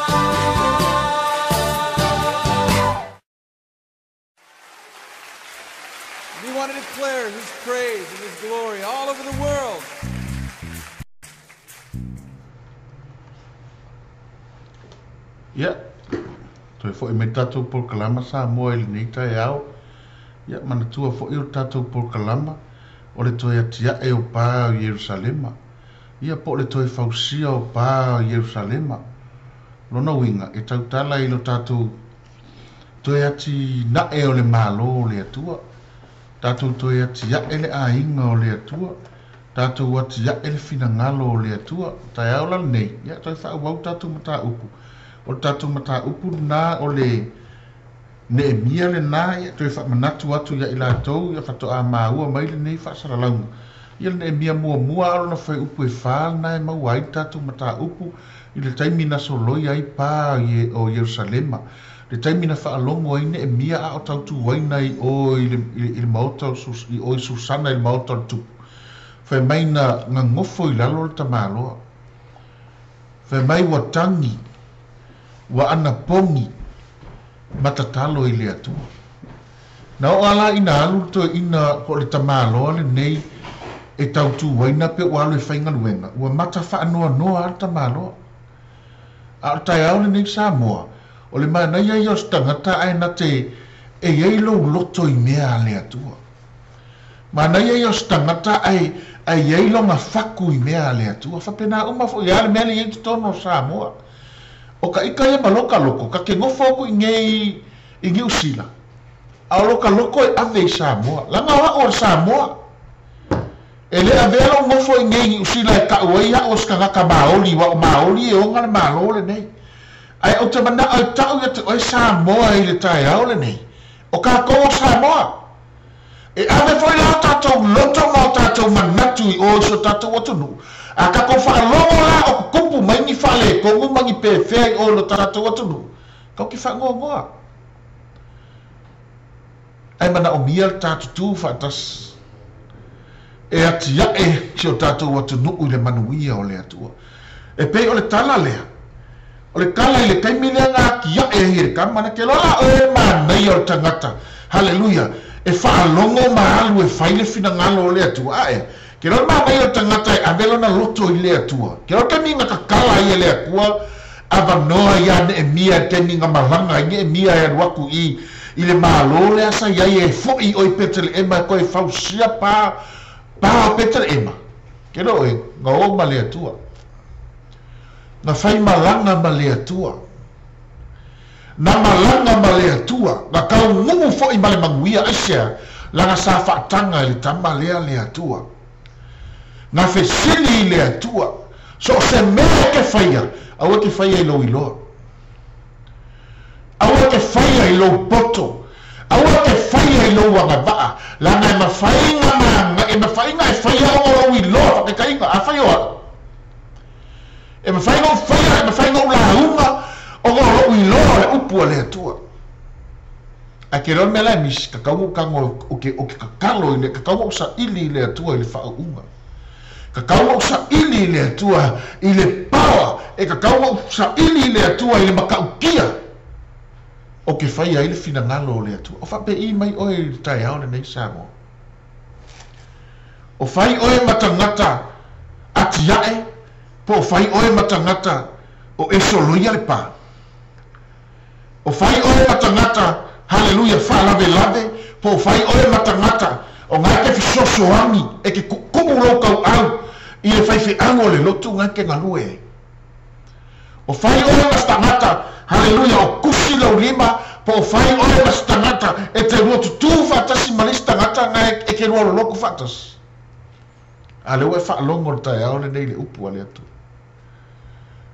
Speaker 1: We want to declare His praise and His glory all over the world.
Speaker 2: Ia, toe fo'i mai le tatou polokalama Samoa i lenei taeao. Ia, manatua fo'i o le tatou polokalama o le toe atia'e o pa o Ierusalema. Ia, po o le toe fausia o pa o Ierusalema. Lona uiga, e tautala i lo tatou toe atina'e o le Malo o le Atua. Tatou toe atia'e le aiga o le Atua. Tatou atia'e le finagalo o le Atua. Taeao la lenei, ia toe faaauau tatou mataupu. O le tatou mataupu lenā o le Neemia lenā, ia toe faamanatu atu ia i latou ia faatoa maua mai lenei faasalalauga. Ia le Neemia muamua a o lona fuaiupu e fa lenā e maua ai le tatou mataupu i le taimi na soloia ai pa o Ierusalema. Le taimi na faalogo ai Neemia a o tautuaina i o i le, i le maota o Sus, i o i Susana i le maota o le tupu. Fai mai na gagofo i lalo le tamaloa. Fai mai ua tagi, ua anapogi ma tatalo i le Atua. Na oo lava la ina alu le toeaina po o le tamaloa lenei e tautuaina pe ua alu e faigaluega, ua mata faanoanoa lava le tamaloa. A o le taeao lenei Samoa, o le manaia ia o se tagata ae na te e i ai lou loto i mea a le Atua. Manaia ia o se tagata ae ae i ai lona faku i mea a le Atua. Faapena uma foi lava le mea lea e i ai i totonu o Samoa. O ka ika ia ma loka loko, ka ke nofo aku i nei i Niu Sila, a o loka loko e ave i Samoa. Laga o a'u o le Samoa. E le avea lou nofo i nei i Niu Sila e ta'u ai a'u o se tagata Maoli, ua o Maoli e ona le Malo lenei. Ae ou te mana'o e ta'u ia te oe Samoa i le taeao lenei. O kākou o Samoa. E ave foi la o tatou loto ma o tatou manatu i o i so tatou atunuu, a tatou faalogo la o kukupu mai ni faaletonu ma ni pefea i o i lo tatou atunuu, tatou te faanoanoa. Ae manaomia le ta tutū faatasi e atiaʻe si o tatou atunuu i le manuia o le Atua. E pei o le tala lea, o le tala i le taimi lea na atiaʻe ai e le tama lea, ke loa la oe e manaia o le tagata, haleluia, e faalogo ma alu e fai le finagalo o le Atua. Ae, ke loa le manaia o le tagata e ave lona loto i le Atua. Ke loa le taimi na tatala ai e le Atua avanoa iā Neemia i le taimi na malaga ai Neemia e alu atu i i le Malo lea sa i ai e foʻi ʻoe i Peteleʻema e toe fausia pa pa o Peteleʻema. Ke loa ʻoe, na ō ma le Atua. Na fai malaga ma le Atua. Na malaga ma le Atua. Na taunuu foʻi ma le manuia, aisea? Laga sa faataga e le tama lea le Atua. Na fesili i le Atua, So o se mea e te faia, aua e te faia i lou iloa. Aua e te faia i lou poto. Aua e te faia i lou agavaa, leaga e mafai na, e mafai na e faia ona o lou iloa faataitaiga. Afai o au, e mafai na ou faia, e mafai na ou lauga ona o lou iloa o le upu a le Atua. Ae te iloa le mea la e misi, tatau ona ou tago, ou te, ou te tatalo i le, tatau ona ou saili i le Atua i le faauuga. Tatau ona ou saili i le Atua i le power, e tatau ona ou saili i le Atua i le matautia ou te faia ai le finagalo o le Atua. O faapei mai oe i le taeao lenei Samoa. O fai oe ma tagata atiae, po o fai oe ma tagata o e soloia le pa? O fai oe ma tagata, haleluia, faalavelave, po o fai oe ma tagata o ga e te fesoasoani e te tuutuu lou tauau i le faifeau o le lotu ga e te galue ai? O fai oe ma se tagata, haleluia, o tusi lou lima, po o fai oe ma se tagata e te lua tutū faatasi ma le isi tagata ga e te lua loloto faatasi? A lea ua e faalogo i le taeao lenei i le upu a le Atua.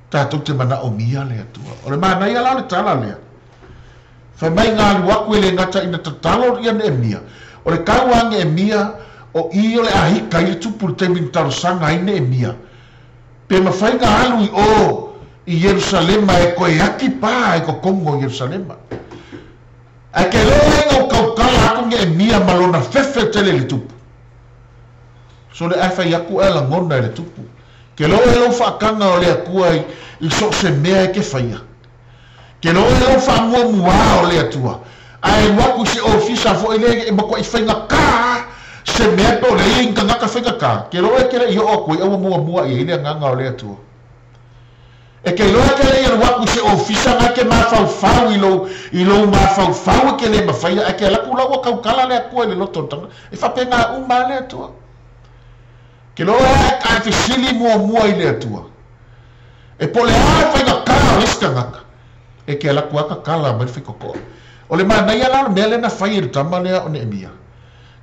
Speaker 2: Tatou te manaomia le Atua. O le manaia la o le tala lea. Fai mai na alu aku e le gata ina tatalo ia Neemia. O le tau a Neemia o i o le ahika i le tupu i le taimi na talosaga ai Neemia. Pe mafai na alu i o i Ierusalema e toe ati pa i totonu o Ierusalema. Ae ke loa ina ua tautala aku Neemia ma lona fefe tele i le tupu. Sole ae fai aku ae lagona e le tupu. Ke loa e lou faakaga o le Atua i so o se mea e ke faia. Ke loa e lou faamuamuā o le Atua. Ae alu aku i se ofisa foi lea e matuai faigata se mea pe o le ia i ni tagata faigata. Ke loa e ke le i oo atu ai a ua muamua i ai le agaga o le Atua. E ke iloa ke le i alu aku i se ofisa na e ke mafaufau i lou i lou mafaufau e ke le mafaia ae ke alu aku la ua tautala le Atua i le loto o le tagata. E faapena uma a le Atua. Ke loa e ae fesili muamua i le Atua. E po o le a le faigata o le isi tagata, e ke alu aku a tatala mai le faitotoa. O le manaia la o le mea lea na fai e le tama lea o Neemia.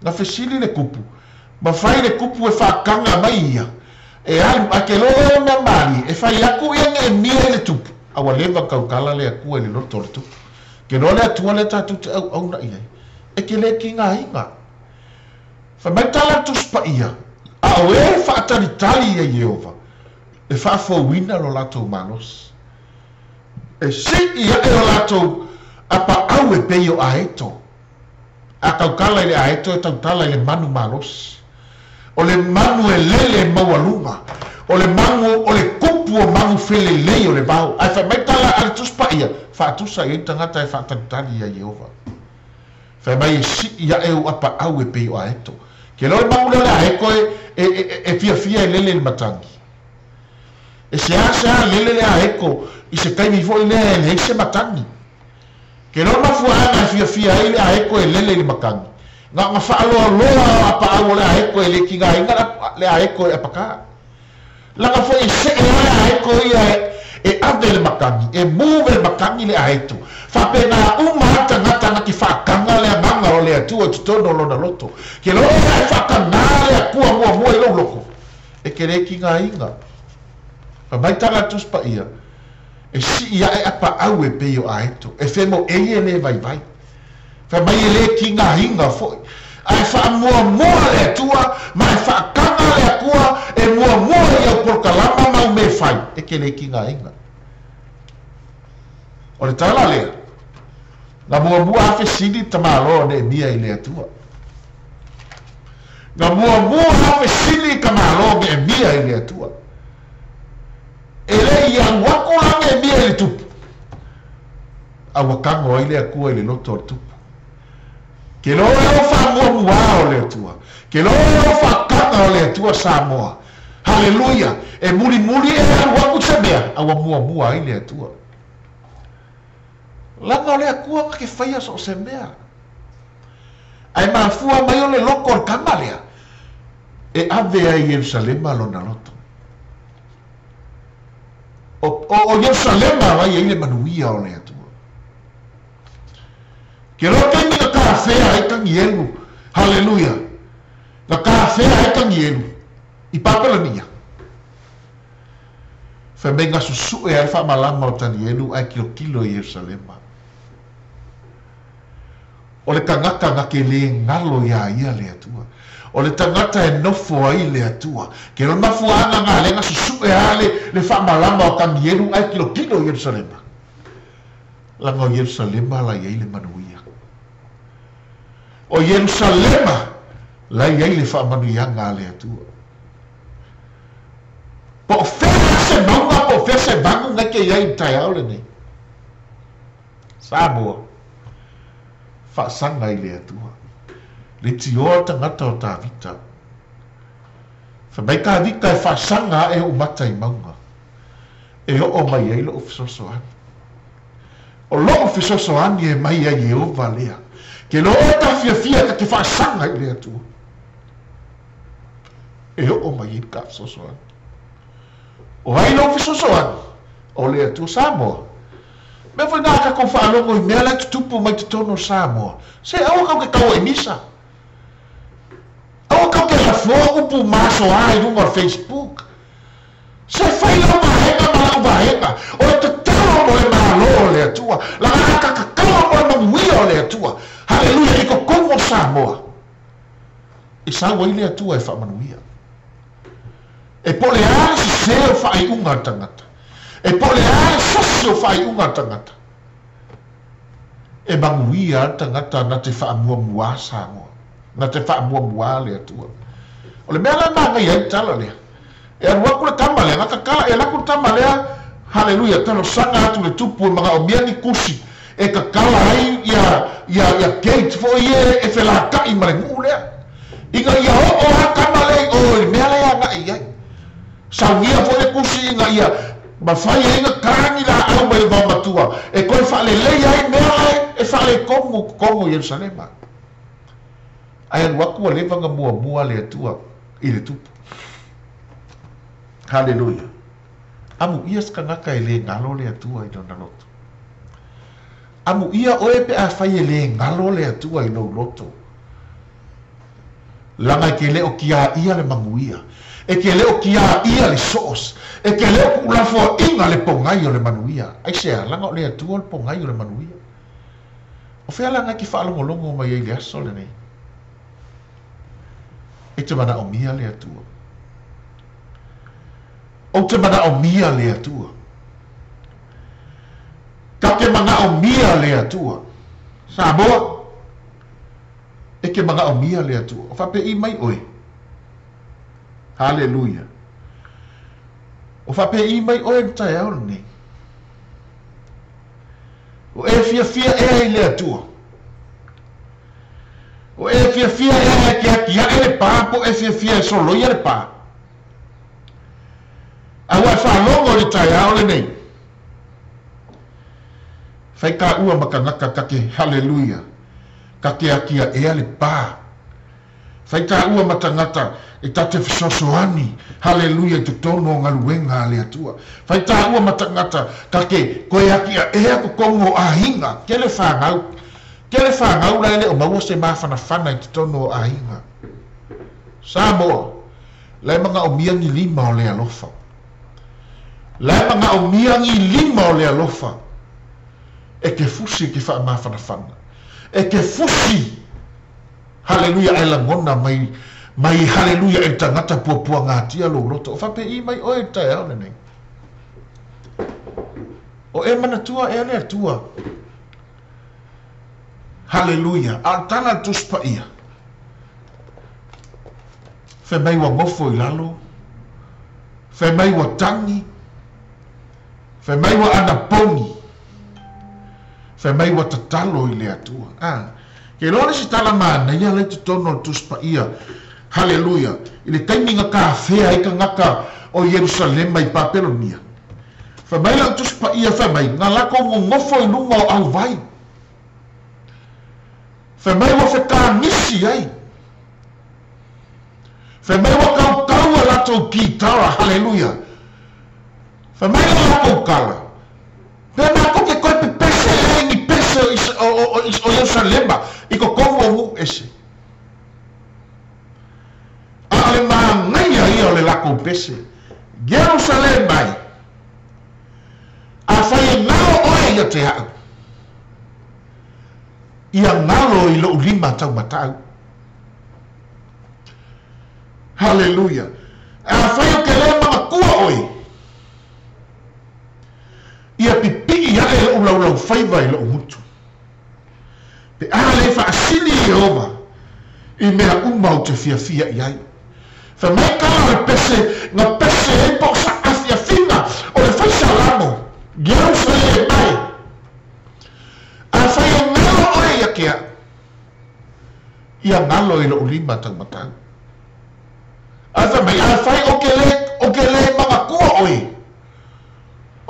Speaker 2: Na fesili le kupu, ma fai le kupu e faakaga mai ia, e alu, ae ke loa lea o mea malie, e fai aku ia Neemia i le tupu, a ua leva ona tautala le Atua i le loto o le tupu. Ke loa le Atua lea tatou te auauna i ai, e ke le tigaina. Fai mai tala a le Tusi Paia, A o e faatalitali ia Ieova, e faafouina lo latou malosi. E sii aʻe o latou apaau e pei o aeto. A tautala i le aeto e tautala i le manu malosi. O le manu e lele e maualuga. O le manu o le kupu o manu felelei o le vao. Ae fai mai tala a le Tusi Paia, Faatusa i ai le tagata e faatalitali ia Ieova. Fai mai e sii aʻe ou apaau e pei o aeto. Ke loa le manu lea o le aeto e, e, e, e fiafia e lele i le matagi. E seāseā lele le aeko i se taimi foi lea e leai se matagi. Ke loa mafuaaga e fiafia ai le aeko e lele i le matagi. Na ona faaloaloa o apaau o le aeko e le tigaina le aeko e apakā. Leaga foi e see lava le aeko ia e ave le matagi, e move le matagi le aeto. Faapena uma lava tagata na te faakaga le agaga o le Atua i totonu o lona loto. Ke loa e faakagā le Atua muamua i lou loto. E ke le tigaina. Fai mai tala a le Tusi Paia, E sii aʻe apaau e pei o aeto, e femoʻei e le vaivai. Fai mai e le tigaina foi. Ae faamuamua le Atua ma e faakaga le Atua e muamua i au polokalama ma au mea fai, e ke le tigaina. O le tala lea, na muamua a fesili tamaloa o Neemia i le Atua. Na muamua a fesili tamaloa o Neemia i le Atua. E le i alu aku la Neemia i le tupu, a ua tago ai le Atua i le loto o le tupu. Ke loa e o faamuamuā o le Atua. Ke loa e o faakaga o le Atua Samoa. Haleluia! E mulimuli e alu aku se mea, a ua muamua ai le Atua. Leaga o le Atua na ke faia so o se mea. Ae mafua mai o le loko o le tama lea e ave ai i Ierusalema lona loto. O, o, o Ierusalema la i ai le manuia o le Atua. Ke loa taimi na tafea ai Tanielu, haleluia, na tafea ai Tanielu i Papelania. Fai mai na susuʻe ai le faamalama o Tanielu ae kilokilo i Ierusalema. O le tagata na ke le galo iā ia le Atua. O le tagata e nofo ai le Atua. Ke lona mafuaaga na lea na susuʻe a le, le faamalama o Tanielu ae kilokilo i Ierusalema. Laga o Ierusalema la i ai le manuia. O Ierusalema la i ai le faamanuiaga a le Atua. Po o fea se mauga po o fea se vagu na ke i ai i le taeao lenei. Samoa, faasaga i le Atua. Le tioa tagata o Tavita. Fai mai Tavita e faasaga ae ou mata i mauga, e oo mai ai lou fesoasoani. O lou fesoasoani e mai ia Ieova lea. Ke iloa oe tafiafia ta te faasaga i le Atua, e oo mai ai le ta fesoasoani. O ai lou fesoasoani? O le Atua. Samoa, mea foi na a tatou faalogo i mea la e tutupu mai totonu o Samoa, se aua tatou te taua i misa. Aua tou te lafoa upu masoa i luga o le Facebook. Se fai lau vaega ma lau vaega, o le tatalo mo le Malo o le Atua, laga ta tatalo mo le manuia o le Atua. Haleluia, i totonu o Samoa, e sau ai le Atua e faamanuia. E po o le a le sese o faaiuga a le tagata, e po o le a le sasi o faaiuga a le tagata, E manuia a le tagata na te faamuamuā Samoa, na te faamuamuā le Atua. O le mea la e manaia ai le tala lea, e alu atu le tama lea, na tatala, e alu atu le tama lea, haleluia, talosaga atu i le tupu e manaomia ni kusi e tatala ai ia, ia, ia gate foi ia e felataʻi ma le nuu lea, ina ia oo a le tama lea i o i le mea la e agai i ai. Saunia foi le tusi ina ia mafai ai ona ta ni laau mai le vaomatua e toe faaleleia ai mea lae e faaletonu i totonu o Ierusalema. Ae alu atu ua leva ona muamua le Atua i le tupu. Haleluia! Amuia se tagata e le galo le Atua i lona loto. Amuia oe pe afai e le galo le Atua i lou loto. Leaga e te le o tiaia le manuia, e te le o tiaia le soos, e te le o tuulafoaiga le pogai o le manuia. Aisea? Leaga o le Atua o le pogai o le manuia. O fea laga e te faalogologo mai ai i le aso lenei? E te manaomia le Atua. Ou te manaomia le Atua. Ta te manaomia le Atua. Samoa, E te manaomia le Atua. O faapei mai oe. Haleluia. O faapei mai oe i le taeao lenei. O e fiafia ea i le Atua. O e fiafia ea e te atiae le pa po o e fiafia e soloia le pa. A ua e faalogo i le taeao lenei. Fai taua ma tagata ta te haleluia. Ta te atiaea le pa. Fai taua ma tagata e ta te fesoasoani, haleluia, i totonu o galuega a le Atua. Fai taua ma tagata ta te toe atiaea totonu o aiga. Tele fanau, tele fanau la e le o maua se mafanafana i totonu o aiga. Samoa, la e manaomia ni lima o le alofa. La e manaomia ni lima o le alofa e te fusi e te faamafanafana. E te fusi! Haleluia ae lagona mai, mai haleluia e le tagata puapuagatia lou loto. O faapei mai oe i le taeao lenei. O e manatua ea le Atua. Haleluia. A o le tala a le Tusi Paia, fai mai ua nofo i lalo, fai mai ua tagi, Fai mai ua anapogi. Fai mai ua tatalo i le Atua. A, ke iloa le isi tala manaia la i totonu o le Tusi Paia. Haleluia! I le taimi na tafea ai tagata o Ierusalema i Papelonia, fai mai lau Tusi Paia, fai mai, na latou nonofo i luga o auvai. Fai mai ua fetagisi ai. Fai mai ua tautau a latou kitara. Haleluia! Fai mai le latou tala, Pe matou te toe pepese ea i ni pese o Ierusalema i totonu o nuu ese. A o le manaia ia o le latou pese, Ierusalema e! Afai e galo oe ia te au, ia galo i lou lima taumatau. Haleluia! Afai ou te le manatua oe, ia pipii aʻe loʻu laulaufaiva i loʻu gutu. Pe a le faasili Ieova i mea uma ou te fiafia i ai. Fai mai tala o le pese na pese ai po o sa afiafiga o le fai salamo, Ierusalema e! Afai e galo oe ia te aʻu, ia galo i loʻu lima taumatau. Ae fai mai, afai ou te lē, ou te lē manatua oe,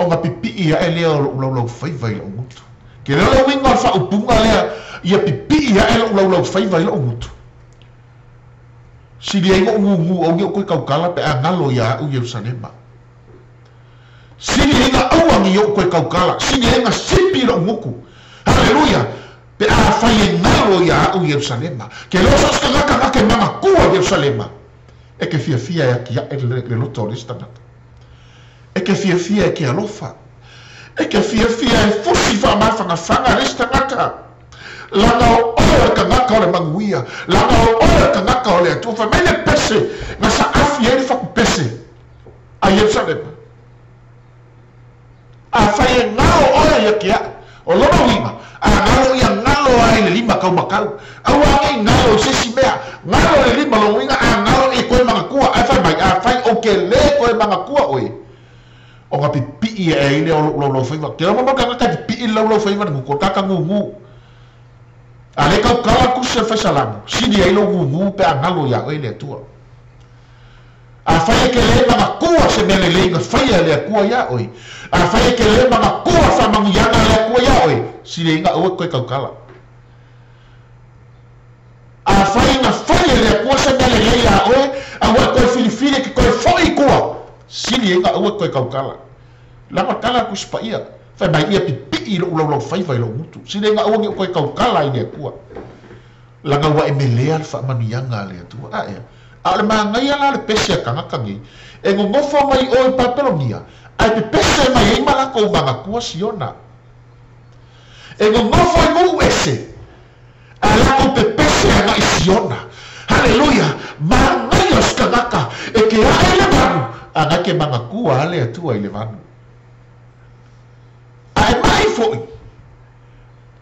Speaker 2: ona pipii ae lea o lo'u laulaufaiva i lo'u gutu. Ke leo le uiga o le faaupuga lea, ia pipii ae lo'u laulaufaiva i lo'u gutu. Sili ai ona ou gugu aua ne i ou toe tautala pe a galo iā a'u Ierusalema. Sili ai na aua ne i ou toe tautala, sili ai na sipi lo'u gutu. Haleluia! Pe afai e galo iā a'u Ierusalema. Ke leo so o se tagata na te manatua Ierusalema, e te fiafia e atia'e le loto o le isi tagata. E te fiafia e te alofa. E te fiafia e fusi faamafanafana le isi tagata. Laga o oe o le tagata o le manuia. Laga o oe o le tagata o le Atua. Fai mai le pese na saafi ai le fatupese a Ierusalema. Afai e galo oe ia te a'u, o lona uiga, a galo ia galo lava i le lima taumatau. Aua ne i galo i se isi mea. Galo i le lima, lona uiga a galo e toe manatua. Ae fai mai, afai ou te lē toe manatua oe, ona pipii ae ai lea o lo'u laulaufaiva. Te iloa mo tagata e pipii le laulaufaiva i le gutu, o le tagata gugu. A lē tautala le tusi a le Faisalamo, sili ai lou gugu pe a galo iā oe le Atua. Afai e te lē manatua se mea lelei na faia e le Atua iā oe, afai e te lē manatua faamanuiaga a le Atua iā oe, sili ai na aua e toe tautala. Afai na fai e le Atua se mea lelei iā oe, a ua e toe filifili e te toe foʻi i tua, sili ai na aua e toe tautala. Leaga o le tala a le Tusi Paia, fai mai, Ia pipii loʻu laulaufaiva i lou gutu, sili ai na aua ne i ou toe tautala i le Atua. Leaga ua e melea le faamanuiaga a le Atua. A ea? A o le manaia la o le pese a tagata nei, e nonofo mai o i Papelonia, ae pepese mai ai ma latou manatua Siona. E nonofo i nuu ese, ae latou pepese agai Siona. Haleluia! Manaia o se tagata e ke ae i le vanu, a na ke manatua a le Atua i le vanu. Ae mai foi.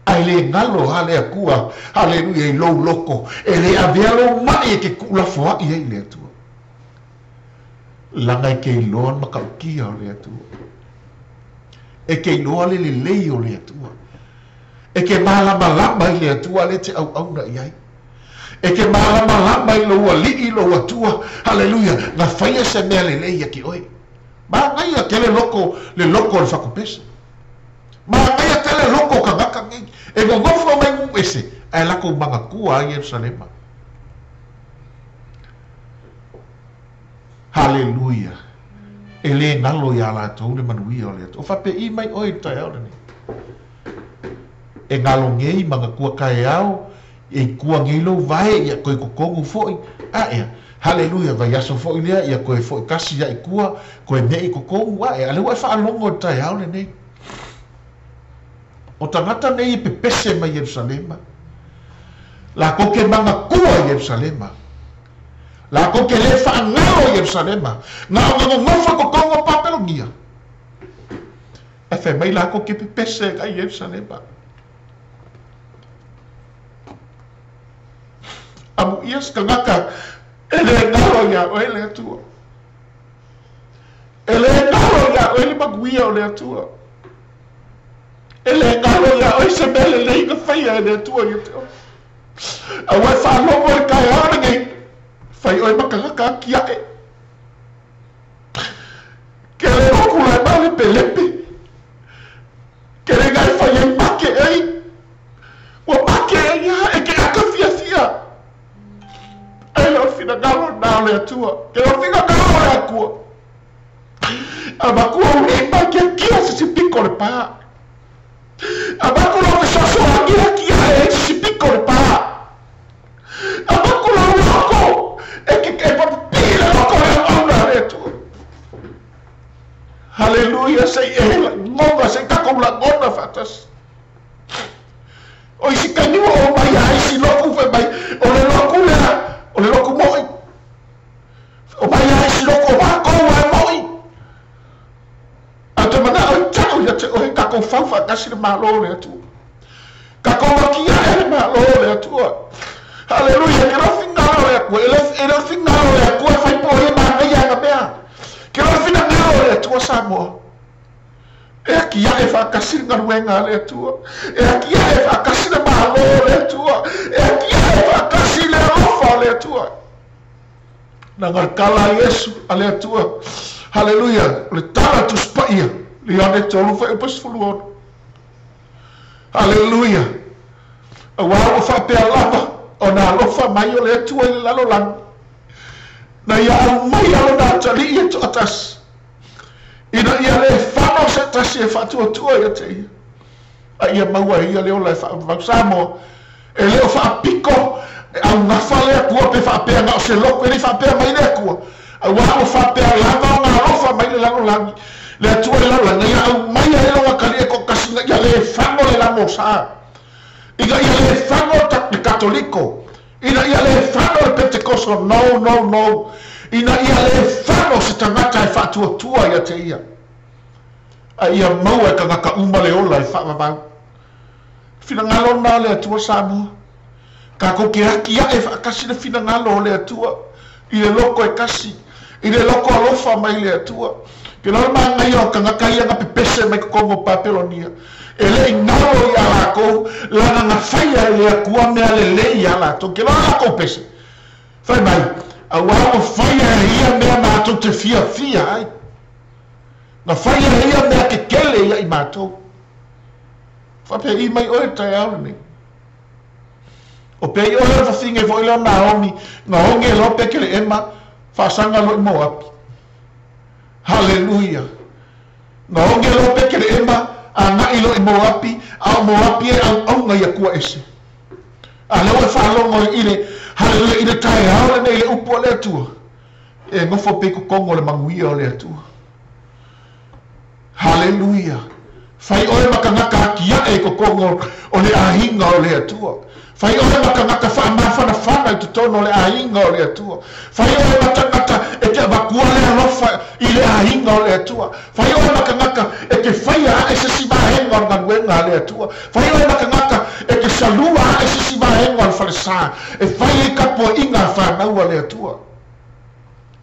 Speaker 2: Ae lē galo lava le Atua, haleluia, i lou loto, e lē avea lou maʻi e te tuulafoaʻi ai i le Atua. Laga e te iloa le matautia o le Atua. E te iloa le lelei o le Atua. E te malamalama i le Atua lea e te auauna i ai. E te malamalama i lou Alii, lou Atua, haleluia, na faia se mea lelei ia te oe. Manaia tele loko, le loko o le fatupese. Manaia tele loko o tagata nei, e nonofo mai nuu ese, ae latou manatua ai Ierusalema. Haleluia! E lē galo iā latou le manuia o le Atua. O faapei mai oe i le taeao lenei. E galo nei manatua taeao, e i tua nei lou vae, ia toe totonu foʻi, a ea. Haleluia! Vaiaso foʻi lea, ia toe foʻi tasi ia i tua, toe meʻi totonu, a ea. A lea ua e faalogo i le taeao lenei. O tagata nei e pepese mai Ierusalema. Latou te manatua i Ierusalema. Latou te lē faagalo i Ierusalema. Na ona nonofo i totonu o Papelonia. Ae fai mai latou te pepese ai i Ierusalema. Amuia se tagata e lē galo iā oe le Atua. E lē galo iā oe le manuia o le Atua. E lē galo iā oe se mea lelei na faia e le Atua ia te oe. A ua e faalogo i le taeao lenei, fai oe ma tagata atiae. Ke le loku la e malepelepe. Ke le ga e fai ai make ai. Ua make ai lava e ke aka fiafia. Ae le o le finagalo lena o le Atua. Ke le o le finagalo o le Atua. A matua ulima i ke akia se si piko o le pā. A maku lau fesoasoani akia e ai se si piko o le pā. A maku lau loko e ke e papipii le loko o le auauna a le Atua. Haleluia, se i e lagona, se i tatou lagona faatasi. O isi taimi ua oo mai a isi loku fai mai, o le loku lea, o le loku moʻi. O mai a isi loku o makou a e moʻi. Ae ou te manaʻo i tau ia te oe, tatou fau faatasi le Malo o le Atua. Tatou atiae le Malo o le Atua. Haleluia, ke leo finagalo o le Atua, e le o le finagalo o le Atua e fai po o ia manaia ana mea. Ke leo finagalo o le Atua Samoa. E atiae faatasi le galuega a le Atua. E atiae faatasi le Malo o le Atua. E atiae faatasi le alofa o le Atua. Leaga o le tala a Iesu a le Atua. Haleluia! O le tala Tusi Paia, Ioane 3 fuaiupu 16. Haleluia! Auā ua faapea lava ona alofa mai o le Atua i le lalolagi, na ia aumai Lona Atalii e toatasi, ina ia le fano se tasi e faatuatua ia te Ia, a ia maua e ia le ola e faavavau. Samoa, e le o faapiko e augafa le Atua pe faapea na o se loto, e le i faapea mai le Atua, auā ua faapea lava ona alofa mai le lalolagi, le Atua i le lalolagi, na ia aumaia ai Lona Atalii e toatasi ina ia le fano le lamosa, ina ia le fano le Katoliko, ina ia le fano le Pentekoso, no, no, no, ina ia le fano se tagata e faatuatua ia te ia, a ia maua e tagata uma le ola e faavavau. Finagalo lena o le Atua Samoa. Tatou te atiae faatasi le finagalo o le Atua i le loto e tasi, i le loto alofa mai le Atua. Ke loa le manaia o tagata ia na pepese mai totonu o Papelonia, e le i galo ia latou lana na faia e le Atua mea lelei ia latou. Ke loa latou pese, fai mai, auā ua faia e ia mea matou te fiafia ai. Na faia e ia mea kekele ia i matou. Faapea mai oe le taeao lenei. O pea i oe o le fafine foi lea o Naomi, na oge loa Peteleema, faasaga loa i Moapi. Haleluia! Na oge loa Peteleema, agai loa i Moapi, a o Moapi e auauna i Atua ese. A lea ua e faalogo i le, haleluia, i le taeao lenei i le upu a le Atua, e nofo pea i totonu o le manuia o le Atua. Haleluia! Fai oe ma tagata atiae i totonu o le aiga o le Atua. Fai oe ma tagata faamafanafana i totonu o le aiga o le Atua. Fai oe ma tagata e te avatua le alofa i le aiga o le Atua. Fai oe ma tagata e te faia ae se isi vaega o le galuega a le Atua. Fai oe ma tagata e te salua ae se isi vaega o le falesa e fai ai tapuaiga a fanau a le Atua.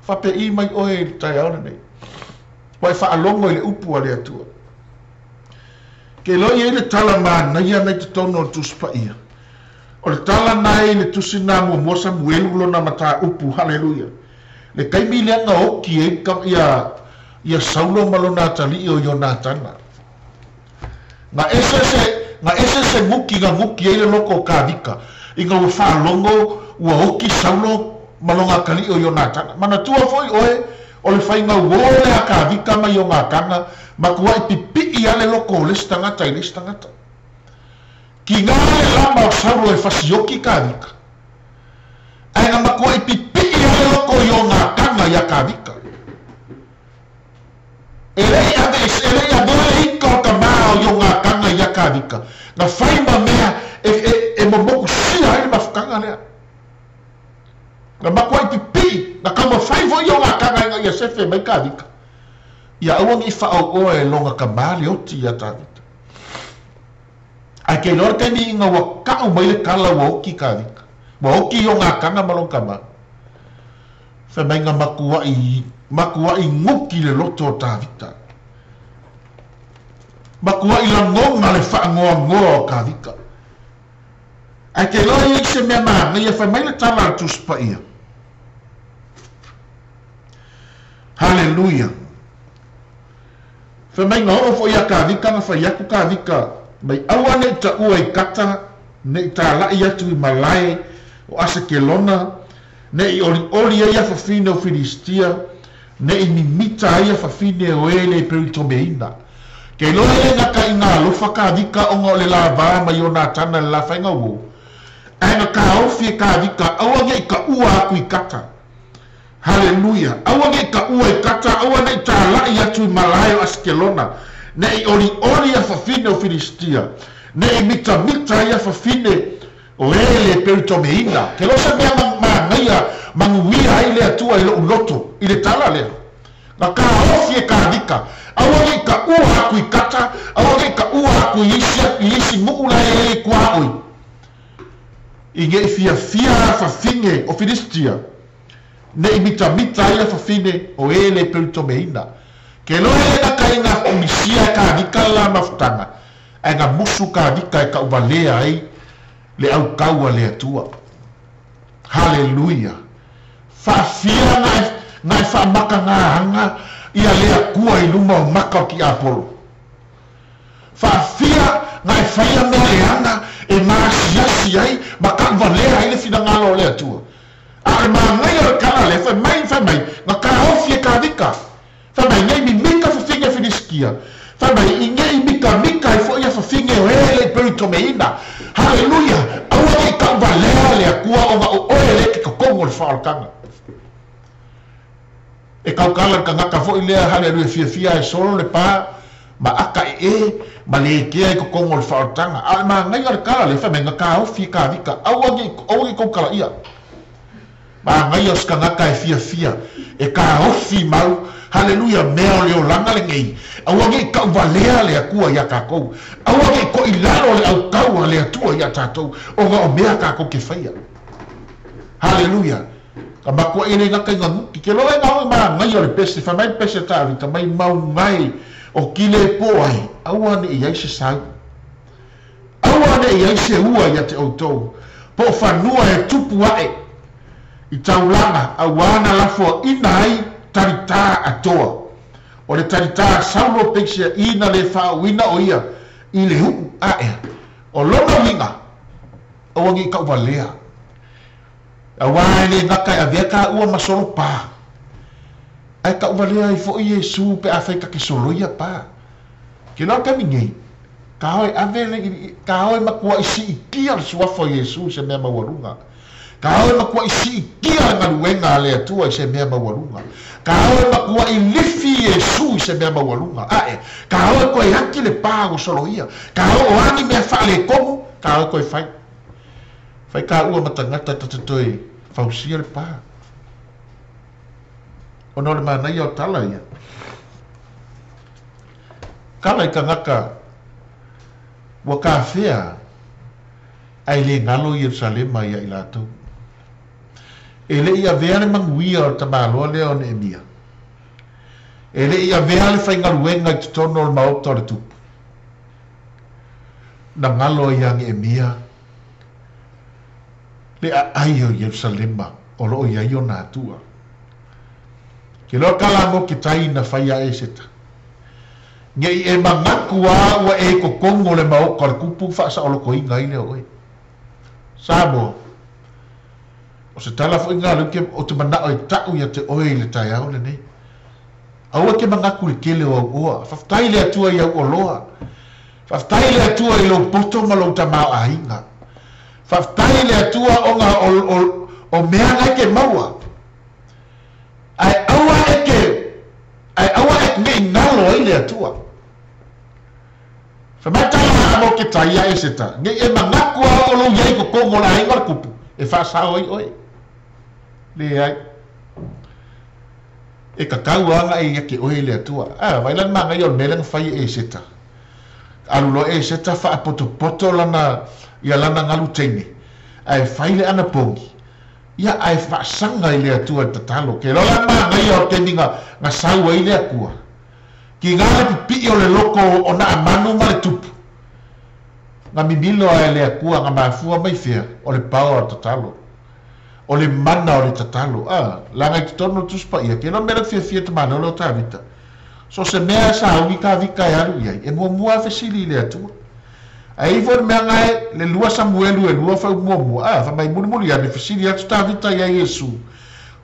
Speaker 2: Faapei mai oe i le taeao lenei, ua e faalogo i le upu a le Atua. Ke iloa i ai le tala manaia na i totonu o le Tusi Paia. O le tala na e i le tusi na muamua Samuelu lona mataupu, haleluia, le taimi lea na oti ai ia, ia Saulo ma lona atalii o Ionatana. Na ese se, na ese se guki na guki ai le loko o Kavika, ina ua faalogo ua oti Saulo ma lona atalii o Ionatana. Manatua foi oe, o le faiga uō lea a Kavika ma Ionatana, matuai pipii lava le loko o le isi tagata i le isi tagata. Kina le lama o Saulo e fasioki Kavika, ae na matuai pipii lava le loko o Ionatana iā Kavika. E le i ave, e le i avea le ika o tamā o Ionatana iā Kavika, na fai ma mea e, e, e momokusia ai le mafutaga lea. Na matuai pipii, na taumafai foi Ionatana ina ia sefe mai Kavika, ia aua ne i faaogoa e lona tamā le oti iā Tavita. Ae ke iloa le taimi ina ua kau mai le tala ua oti Kavika, ua oti Ionatana ma lona tamā, fai mai na matuai, matuai guki le loto o Tavita. Matuai lagona le faanoanoa o Kavika. Ae te iloa ia i se mea manaia, fai mai le tala a le Tusi Paia. Haleluia! Fai mai na oo foi ia Kavika na fai atu Kavika mai aua ne i taua i Kata, ne i talai atu i malae o Asekelona, ne i olioli ai afafine o Filistia, ne i mimita ai afafine o e le Peritomeina. Ke iloa e gata i nga alofa Kavika ona o le lavā mai Ionatana le la faiga uō, ae na taofi e Kavika aua ne i taua atu i Kata. Haleluia! Aua ne i taua i Kata, aua ne i tālaʻi atu i malae o Asikelona, ne i olioli afafine o Filistia, ne i mitamita ai afafine o e le Peritomeina. Ke iloa se mea manaia manuia ai le Atua i loʻu loto i le tala lea. Na taofi e Kavika, aua ne i taua atu i Kata, aua ne i taua atu i isi, i isi nuu la e i tuaoi, i ne i fiafia afafine o Filistia, ne i mitamita ai afafine o e le Peritomeina. Ke iloa e gata i nga misia e Kavika le la mafutaga, ae na musu Kavika e tauvalea ai le aukau a le Atua. Haleluia! Faafia na e na e faamakagaaga ia le Atua i luma o maka o tiapolo. Faafia na e faia mea leaga e maasiasi ai ma taʻuvalea ai le finagalo o le Atua. A o le manaia o le tala lea, fai mai, fai mai, na taofi e Tavita. Fai mai, nei mimita fafine Filisitia. Fai mai, i nei mitamita ai foʻi afafine o e le i pelitomeina. Haleluia! Aua nei taʻuvalea le Atua ona o oe lea e te totonu o le faaolataga. E tautala le tagata foi lea, haleluia, fiafia e solo le pa ma aka ee ma le kea i totonu o le faaolataga. A o le manaia o le tala lea, fai mai, na taofi e Tavita. Aua nei, aua nei tautala ia. Manaia o se tagata e fiafia e taofi mau, haleluia, mea o le olaga lenei. Aua nei taʻuvalea le Atua iā tatou. Aua nei toʻilalo le autau a le Atua iā tatou, ona o mea tatou te faia. Haleluia. Ka matuaʻi e le gata i gaguti. Ke loa e gao e manaia o le pese, fai mai le pese a Tavita, mai mauga e o kile po ai, aua neʻi ai se sau. Aua neʻi ai se ua ia te ʻoutou, po o fanua e tupu aʻe i taulaga, auā na lafoaʻina ai talitā atoa. O le talitā a Saulo peiseaʻi na lē faaʻauina o ia i le uʻu aʻe. O lona uiga, aua nei taʻuvalea. Auā e lē gata e avea kāua ma solo pā. Ae taʻuvalea ai foʻi Iesū pe afai ta te soloia pā. Ke loa taimi nei, kāo e ave le, kāo e matuaʻi siʻitia le suafa o Iesū i se mea maualuga. Kāo e matuaʻi siʻitia le galuega a le Atua i se mea maualuga. Kāo e matuaʻi lifi Iesū i se mea maualuga. Aʻe, kāo e toe ati le pā ua soloia. Kāo o a ni mea faaletonu, kāo e toe fai. Fai kāua ma tagata ta te toe fausia le pā. Ona o le manaia o tala ia. Kala i tagata ua kafea ae lē galo Ierusalema iā i latou. E leʻi avea le manuia o le tamāloa lea o Neemia. E leʻi avea le faigaluega i totonu o le maota o le tupu. Na galo ai iā Neemia le aʻai o Ierusalema o loo i ai ona Atua. Ke loa tala mo ke tai na fai a Eseta. Nei e manatu a ua e totonu o le maota o le tupu faasaʻolotoina ai lea o oe. Samoa, o se tala foʻi lena lea ou te manaʻo e taʻu ia te oe i le taeao lenei. Aua e te manatu i le tele o au oa. Faafetai i le Atua i au oloa. Faafetai i le Atua i lou poto ma lou tamaoaiga. Faafetai i le Atua ona o, o mea na e te maua. Ae aua e te, ae aua e nei galo ai le Atua. Fai mai tala a mo ke tai ia Eseta, nei e manatu a o lou iai totonu o le aiga o le tupu, e faasao ai oe. Leai. E tatau a ona e ia te oe i le Atua. A, vaai la le manaia o le mea lea na fai e Eseta. Alu loa Eseta faapotopoto lana, ia lana galu teine, ae fai le anapogi, ia ae faasaga i le Atua i le tatalo. Ke loa la le manaia o le taimi na, na sau ai le Atua. Kigā le pipiʻi o le loko o Naamanu ma le tupu. Na mimilo ae le Atua na mafua mai fea, o le paoa o le tatalo. O le mana o le tatalo. A, laga i totonu o le Tusi Paia, ke loa mea lea fiafia tamāloa lea o Tavita. So se mea e sauni Tavita e alu i ai, e muamua a fesili i le Atua. Ae i ai foi le mea na e, le lua Samuelu e lua fai muamua, a, fai mai mulimuli ane, fesili atu Tavita iā Iesu,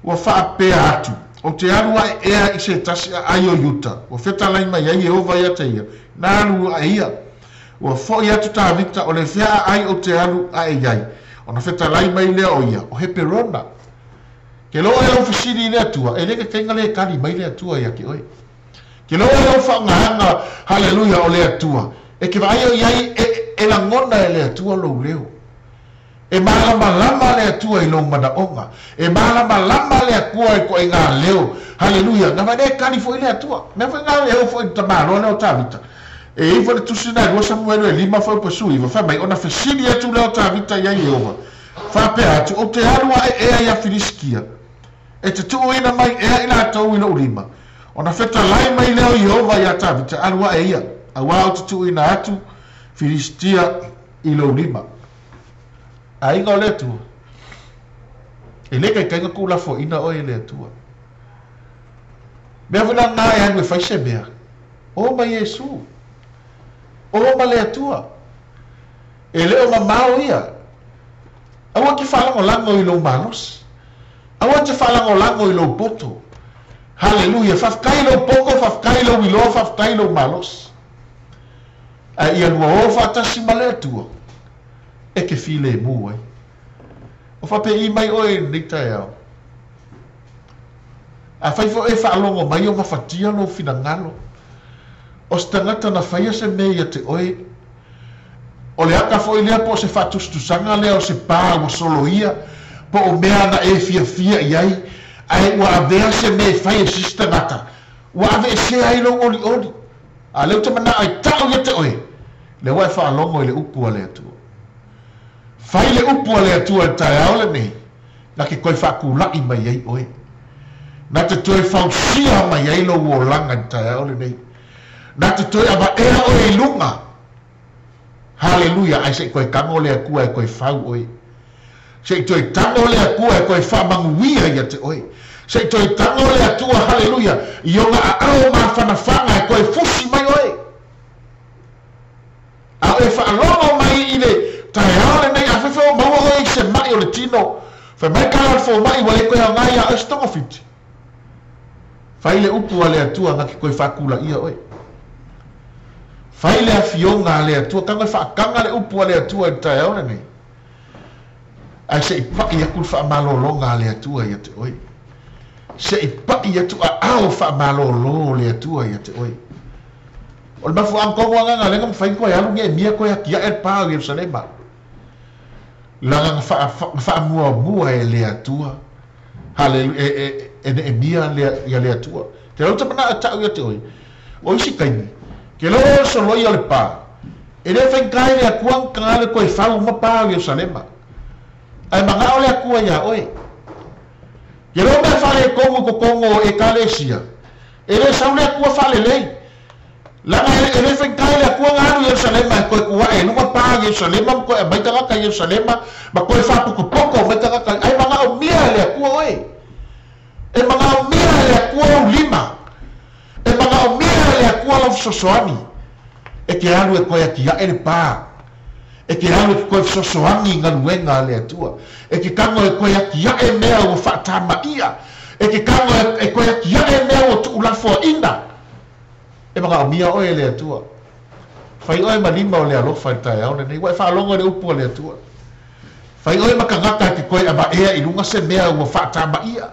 Speaker 2: ua faapea atu, Ou te alu aʻe ea i se tasi aʻai o Iuta, ua fetalai mai ai Ieova ia te ia, na alu aʻe ia. Ua foʻi atu Tavita, o le fea aʻai ou te alu aʻe i ai, ona fetalai mai lea o ia, o Heperona. Ke loa e lau fesili i le Atua, e le ke kaiga le kali mai le Atua ia te oe. Ke loa e lau faaaogaina, haleluia, o le Atua, e te vaai o i ai e, e lagona e le Atua lou leo. E malamalama le Atua i lou manaʻoga. E malamalama le Atua i ituaiga leo. Haleluia! Na vaai e kali foʻi le Atua. Mea foʻi na e oo foʻi i le tamāloa lea o Tavita. E i ai foi le tusi lena e lua Samuelu e lima fuaiupu 19, fai mai, Ona fesili atu lea o Tavita iā Ieova, faapea atu, Ou te alu aʻe ea iā Filisitia, e te tuuina mai ea i latou i loʻu lima? Ona fetalai mai lea o Ieova iā Tavita, Alu aʻe ia, auā ou te tuuina atu Filisitia i lou lima. Aiga o le Atua. E lē taitai ona tuulafoaina oe e le Atua. Mea foi la lena e alu e fai se mea, o ma Iesu, o ma le Atua. E le o mamao ia. Aua e te faalagolago i lou malosi. Aua e te faalagolago i lou poto. Haleluia! Faafetai i lou poto, faafetai i lou iloa, faafetai i lou malosi. Ae ia lua o faatasi ma le Atua e te filemu ai. O faapei mai oe i lenei taeao? Afai foi e faalogo mai o mafatia lou finagalo, o se tagata na faia se mea ia te oe, o le ata foi lea po o se faatusatusaga lea o se pa ua soloia, po o mea na e fiafia i ai, ae ua avea se mea e fai e se isi tagata, ua aveesea ai lou olioli. A o lea ou te manao e tau ia te oe, lea ua e faalogo i le upu a le Atua. Fai le upu a le Atua i le taeao lenei, na te toe faatulai mai ai oe. Na te toe fausia mai ai lou olaga i le taeao lenei. Na te toe avaea oe i luga. Haleluia! Ae se i toe tago le Atua e toe fau oe. Se i toe tago le Atua e toe faamanuia ia te oe. Se i toe tago le Atua, haleluia, i ona aao mafanafana e toe fusi mai oe. A o e faalogo mai i le taeao lenei, afai foi ua maua oe i se ma'i o le tino, fai mai tala o le fomai ua le toe aoga iā oe se togafiti. Fai le upu a le Atua na te toe faatulaia oe. Fai le afioga a le Atua, tago e faataga le upu a le Atua i le taeao lenei, ae se i pa'i atu le faamalologa a le Atua ia te oe. Se i pa'i atu aao faamalolo o le Atua ia te oe. O le mafuaaga tonu lava lena lea na mafai ona toe alu Neemia toe atiae le pa o Ierusalema, leaga na faamuamua e le Atua, haleluia, e Neemia ia le Atua. Te lau te manao e tau ia te oe, o isi taimi, ke loa o le soloia o le pa, e le faigata i le Atua ona taga le toe fau uma pa o Ierusalema. Ae manao le Atua iā oe. Ke loa mea faaletonu i totonu o Ekalesia, E le sau le Atua faalelei. Leaga e le faigata i le Atua ona alu i Ierusalema e toe tuae i luga pa o Ierusalema ma toe aumai tagata i Ierusalema ma toe faapotopoto mai tagata ae manaomia e le Atua oe. E manaomia e le Atua ou lima. E manaomia e le Atua lau fesoasoani. E te alu e toe atiae le pa. E te alu e te toe fesoasoani i galuega a le Atua. E te tago e toe atiae mea ua faatamaia. E te tago e toe atiae mea ua tuulafoaina. E manaomia oe e le Atua. Fai oe ma lima o le alofa i le taeao lenei. Ua e faalogo i le upu a le Atua. Fai oe ma tagata e te toe avaea i luga se mea ua faatamaia.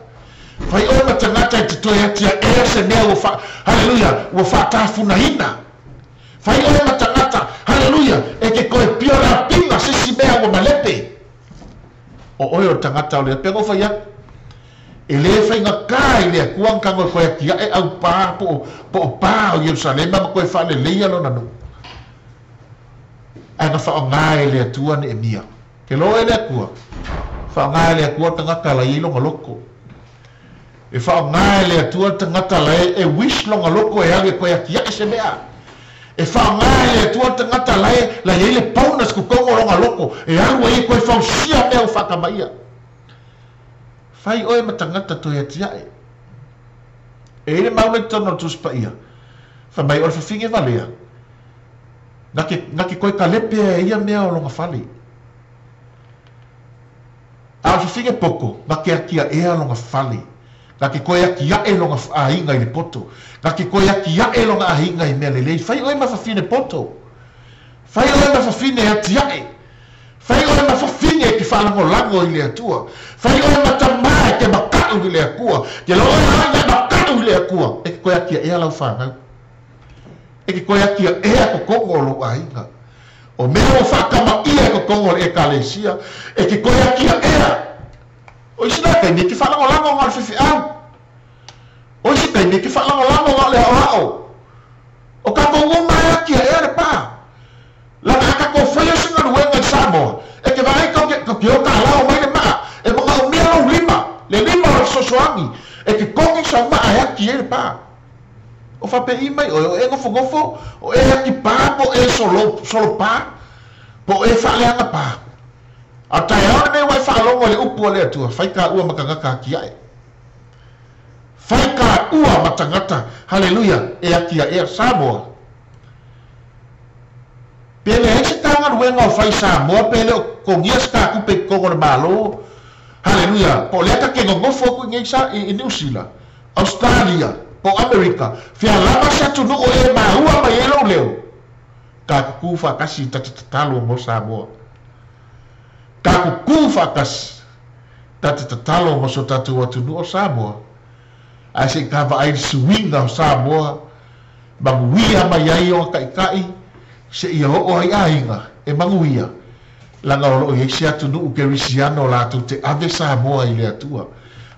Speaker 2: Fai oe ma tagata e te toe atiaea se mea ua fa, haleluia, ua faatafunaina. Fai oe ma tagata, haleluia, e te toe piorapiga se isi mea ua malepe. O oe o le tagata o le pea ona ou fai atu, e le faigata i le Atua ona tago e toe atiae aupā po o, po o pā o Ierusalema ma toe faaleleia lona nuu. Ae na faaaoga e le Atua Neemia. Ke loa e le Atua, faaaoga e le Atua le tagata la i ai lona loto. E faaaoga e le Atua le tagata la e wish lona loto e alu e toe atiae se mea. E faaaoga e le Atua le tagata la e la i ai le bonus totonu o lona loto e alu ai e toe fausia mea ua faatamaia. Fai oe ma tagata toe atiae. E i ai le mau la i totonu o le Tusi Paia, fai mai o le fafine valea, na te, na te toe kalepe e ia mea o lona fale. A o le fafine poto, na te atiaea lona fale, na te toe atiae lona aiga i le poto, na te toe atiae lona aiga i mea lelei. Fai oe ma fafine poto. Fai oe ma fafine atiae. Fai oe ma fafine e te faalagolago i le Atua. Fai oe ma tamā e te makaʻu i le Atua. Ke loa oe aiga e makaʻu i le Atua, e te toe atiaea lau fanau. E te toe atiaea totonu o lou aiga. O mea ua faatamaia i totonu o le Ekalesia, e te toe atiaea. O isi la taimi e te faalagolago ona o le faifeau. O isi taimi e te faalagolago ona o le aoao. O tatou uma e atiaea le pa. Leaga a tatou faia se galuega i Samoa, e te vaai tou te, tou te o talao mai le maa, e manaomia lou lima, le lima o le fesoasoani, e te togi sau maa e ati ai le pa. O faapei mai oe, o e nofonofo, o e ati pa po o e solo, solo pa, po o e faaleaga pa. A o le taeao lenei ua e faalogo i le upu a le Atua, fai taua ma tagata atiae. Fai taua ma tagata, haleluia, e atiaea Samoa. Pe leai se ta galuega o fai i Samoa, pe le o totogia se ta tupe i totonu o le Malo, haleluia, po o lea ta te nonofo atu i inei i Niu Sila, Ausetalia, po o Amerika, fea lava se atunuu e maua mai ai lou leo, ta tutu faatasi ta te tatalo mo Samoa. Ta tutu faatasi ta te tatalo mo so tatou atunuu o Samoa. Ae se i ta vaai i le suiga o Samoa, manuia mai ai ona taitai, seia oo ai aiga e manuia, leaga o lo o i ai se atunuu kerisiano latou te ave Samoa i le Atua.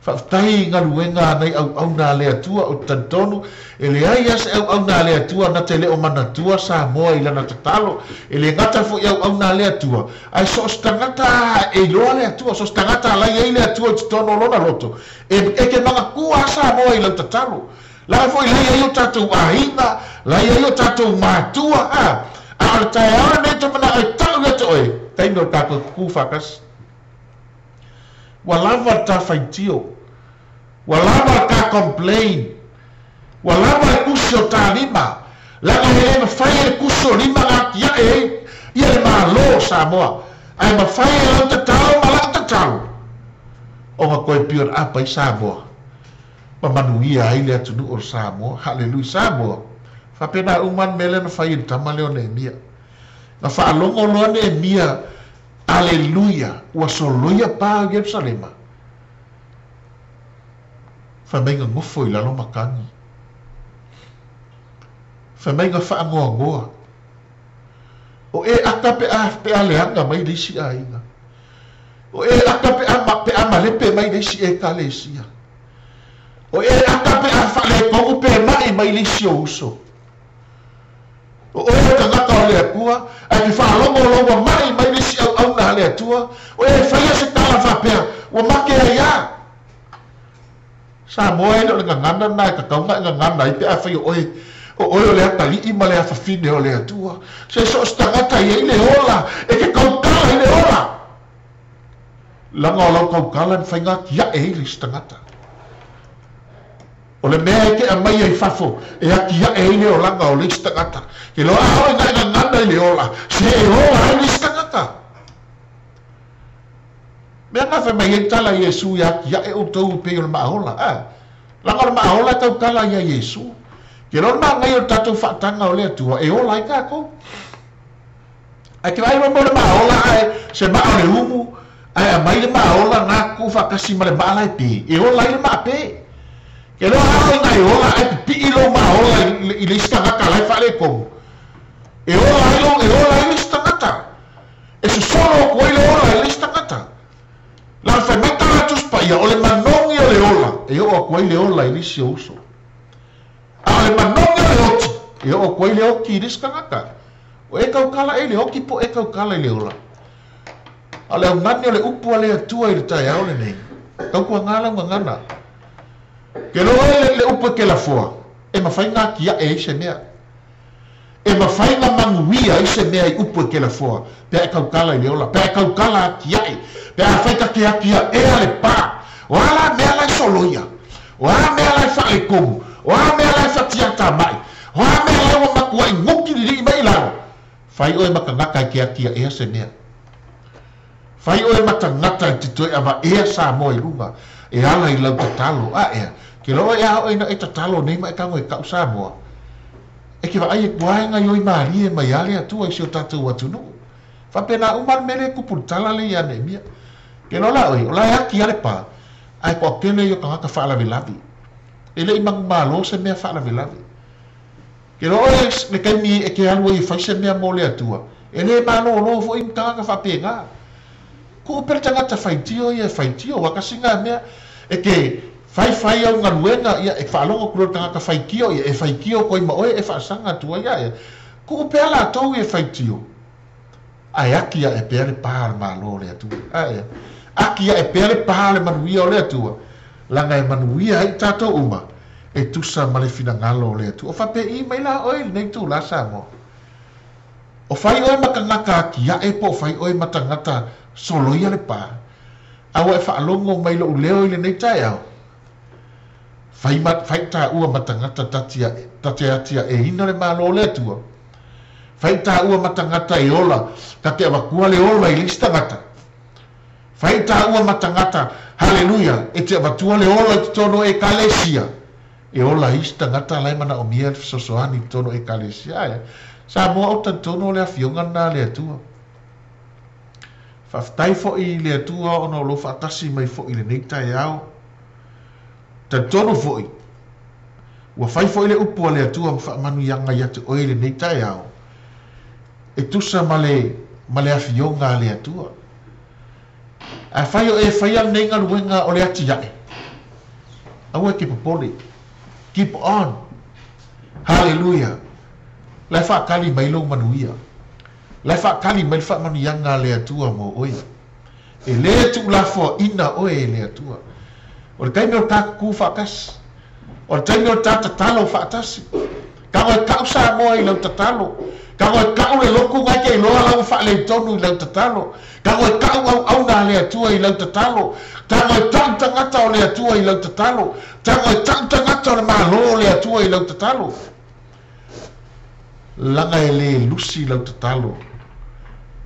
Speaker 2: Faafetai i galuega a nai auauna a le Atua, ou te talitonu e leai lava se auauna a le Atua na te le o manatua Samoa i lana tatalo. E le gata foi i auauna a le Atua, ae so o se tagata lava e iloa le Atua, so o se tagata la e i ai le Atua i totonu o lona loto, e e te manatua lava Samoa i lau tatalo. La foi la i ai o tatou aiga, la i ai o tatou matua, a. A o le taeao lenei ou te manao e tau ia te oe, taimi o le tatou tutu faatasi. Ua lava le ta faitio. Ua lava le ta complain. Ua lava le tusi o ta lima. Leaga e le mafai e le tusi o lima na atiae ai ia le Malo o Samoa. Ae mafai e lau tatalo ma lau tatalo ona toe build up ai Samoa ma manuia ai le atunuu o Samoa. Hallelujah. Samoa, faapena uma le mea lea na fai e le tama lea o Neemia. Na faalogo loa Neemia, aleluia, ua soloia pa o Ierusalema. Fai mai na nofo i lalo matagi. Fai mai na faanoanoa. O e aka pe a, pe a leaga mai le isi aiga. O e aka pe a, pe a malepe mai le isi ekalesia. O e aka pe a faaletonu pe mai mai le isi ou uso. O oe o le tagata o le Atua, ae te faalogo loa ua mai mai le isi auauna a le Atua, o e faia se tala faapea, ua make ai a. Samoa e le o le gagana lena e tatau ona e gagana ai pe afai o oe o oe o le atalii ma le afafine o le Atua. Se so o se tagata e i ai le ola, e te tautala i le ola. Leaga o lau tautala e mafai ona atiae ai le isi tagata. O le mea e te aumaia i fafo e atiae ai le olaga o le isi tagata. Ke loaʻa oe na e gagana i le ola, se e ola ai le isi tagata. Mea na fai mai ai tala Iesu ia atiae outou e pei o le maaola. A, leaga o le maaola e tautala ia Iesu. Ke loa le manaia o le tatou faataga o le Atua e ola ai tatou. Ae te vaai loa mo le maaola ae se maa o le umu, ae aumai le maaola na tuu faatasi ma le maa la e pe, e ola ai le maa pe. Ke loa a oe na e ola ae pipii lou maaola i le isi tagata la e faaletonu, e ola ai lou, e ola ai le isi tagata. E sosolo atu ai le ola i le isi tagata. La fai mai tala Tusi Paia, o le manogi o le ola, e oo atu ai le ola i le isi ou uso. A o le manogi o le oti, e oo atu ai le oti i le isi tagata. O e tautala e i le oti po o e tautala i le ola. A o le augani o le upu a le Atua i le taeao lenei, tautuaga lau gagana. Ke loa le, le upu e kelafoa, e mafai ona atiae ai se mea. E mafai ona manuia ai se mea i upu e kelafoa, pe a e tautala i le ola, pe a e tautala atiae, pe afai ta te atiaea le pa. O a la mea la e soloia? O a mea la e faaletonu? O a mea la e fatiata mai? O a mea la ua matuai guti lilii mai i lalo? Fai oe ma tagata e te atiaea se mea. Fai oe ma tagata e te toe avaea Samoa i luga, e ala i lau tatalo. A ea, ke loa e a oe na e tatalo nei ma e tago e kau Samoa. E ke vaai e kua e gaioi malie mai a le Atua i si o tatou atunuu. Faapena uma le mea lea e tupu i le tala lea ia Neemia. Ke loa la oe, o la e ati a le pa, ae toatele ia o tagata faalavelave. E le i manumalo se mea faalavelave. Ke loa oe le taimi e te alu ai e fai se mea mo le Atua, e le malōlō foi ni tagata faapena. Kuu pea le tagata faitio ia e faitio, aua kasi na mea e te faifai au galuega, ia e faalogo atu loa i le tagata faitio, ia e faitio atu ai ma oe e faasaga atu ai ia ea. Kuu pea latou ia e faitio, ae ati ae pea le pa o le Malo o le Atua. Ae ati ae pea le pa o le manuia o le Atua, leaga e manuia ai tatou uma e tusa ma le finagalo o le Atua. O faapei mai la oe i lenei itulā Samoa. O fai oe ma tagata atiae po o fai oe ma tagata soloia le pa, a ua e faalogo mai i lou leo i lenei taeao, fai ma, fai taua ma tagata ta te atiaeina le Malo o le Atua. Fai taua ma tagata e ola, ta te avatua le ola i le isi tagata. Fai taua ma tagata, haleluia, e te avatua le ola i totonu o Ekalesia. E ola ai isi tagata la e manaomia le fesoasoani i totonu o Ekalesia. Ae, Samoa ou talitonu o le Afioga lena a le Atua. Faafetai foi i le Atua ona o lou faatasi mai foi i lenei taeao. Talitonu foi, ua fai foi le upu a le Atua ma faamanuiaga ia te oe i lenei taeao, e tusa ma le, ma le Afioga a le Atua. Afai o e faia lenei galuega o le atiae, aua e te popole. Keep on. Haleluia. La e faatali mai lou manuia. La e faatali mai le faamanuiaga a le Atua mo oe. E le tuulafoaina oe e le Atua. O le taimi o le ta tutū faatasi. O le taimi o le ta tatalo faatasi. Tago e tau Samoa i lau tatalo. Tago e tau le lotu na e te iloa la ua faaleitonu i lau tatalo. Tago e tau auauna a le Atua i lau tatalo. Tago e tau tagata o le Atua i lau tatalo. Tago e tau tagata o le Malo o le Atua i lau tatalo. Laga e le lusi lau tatalo.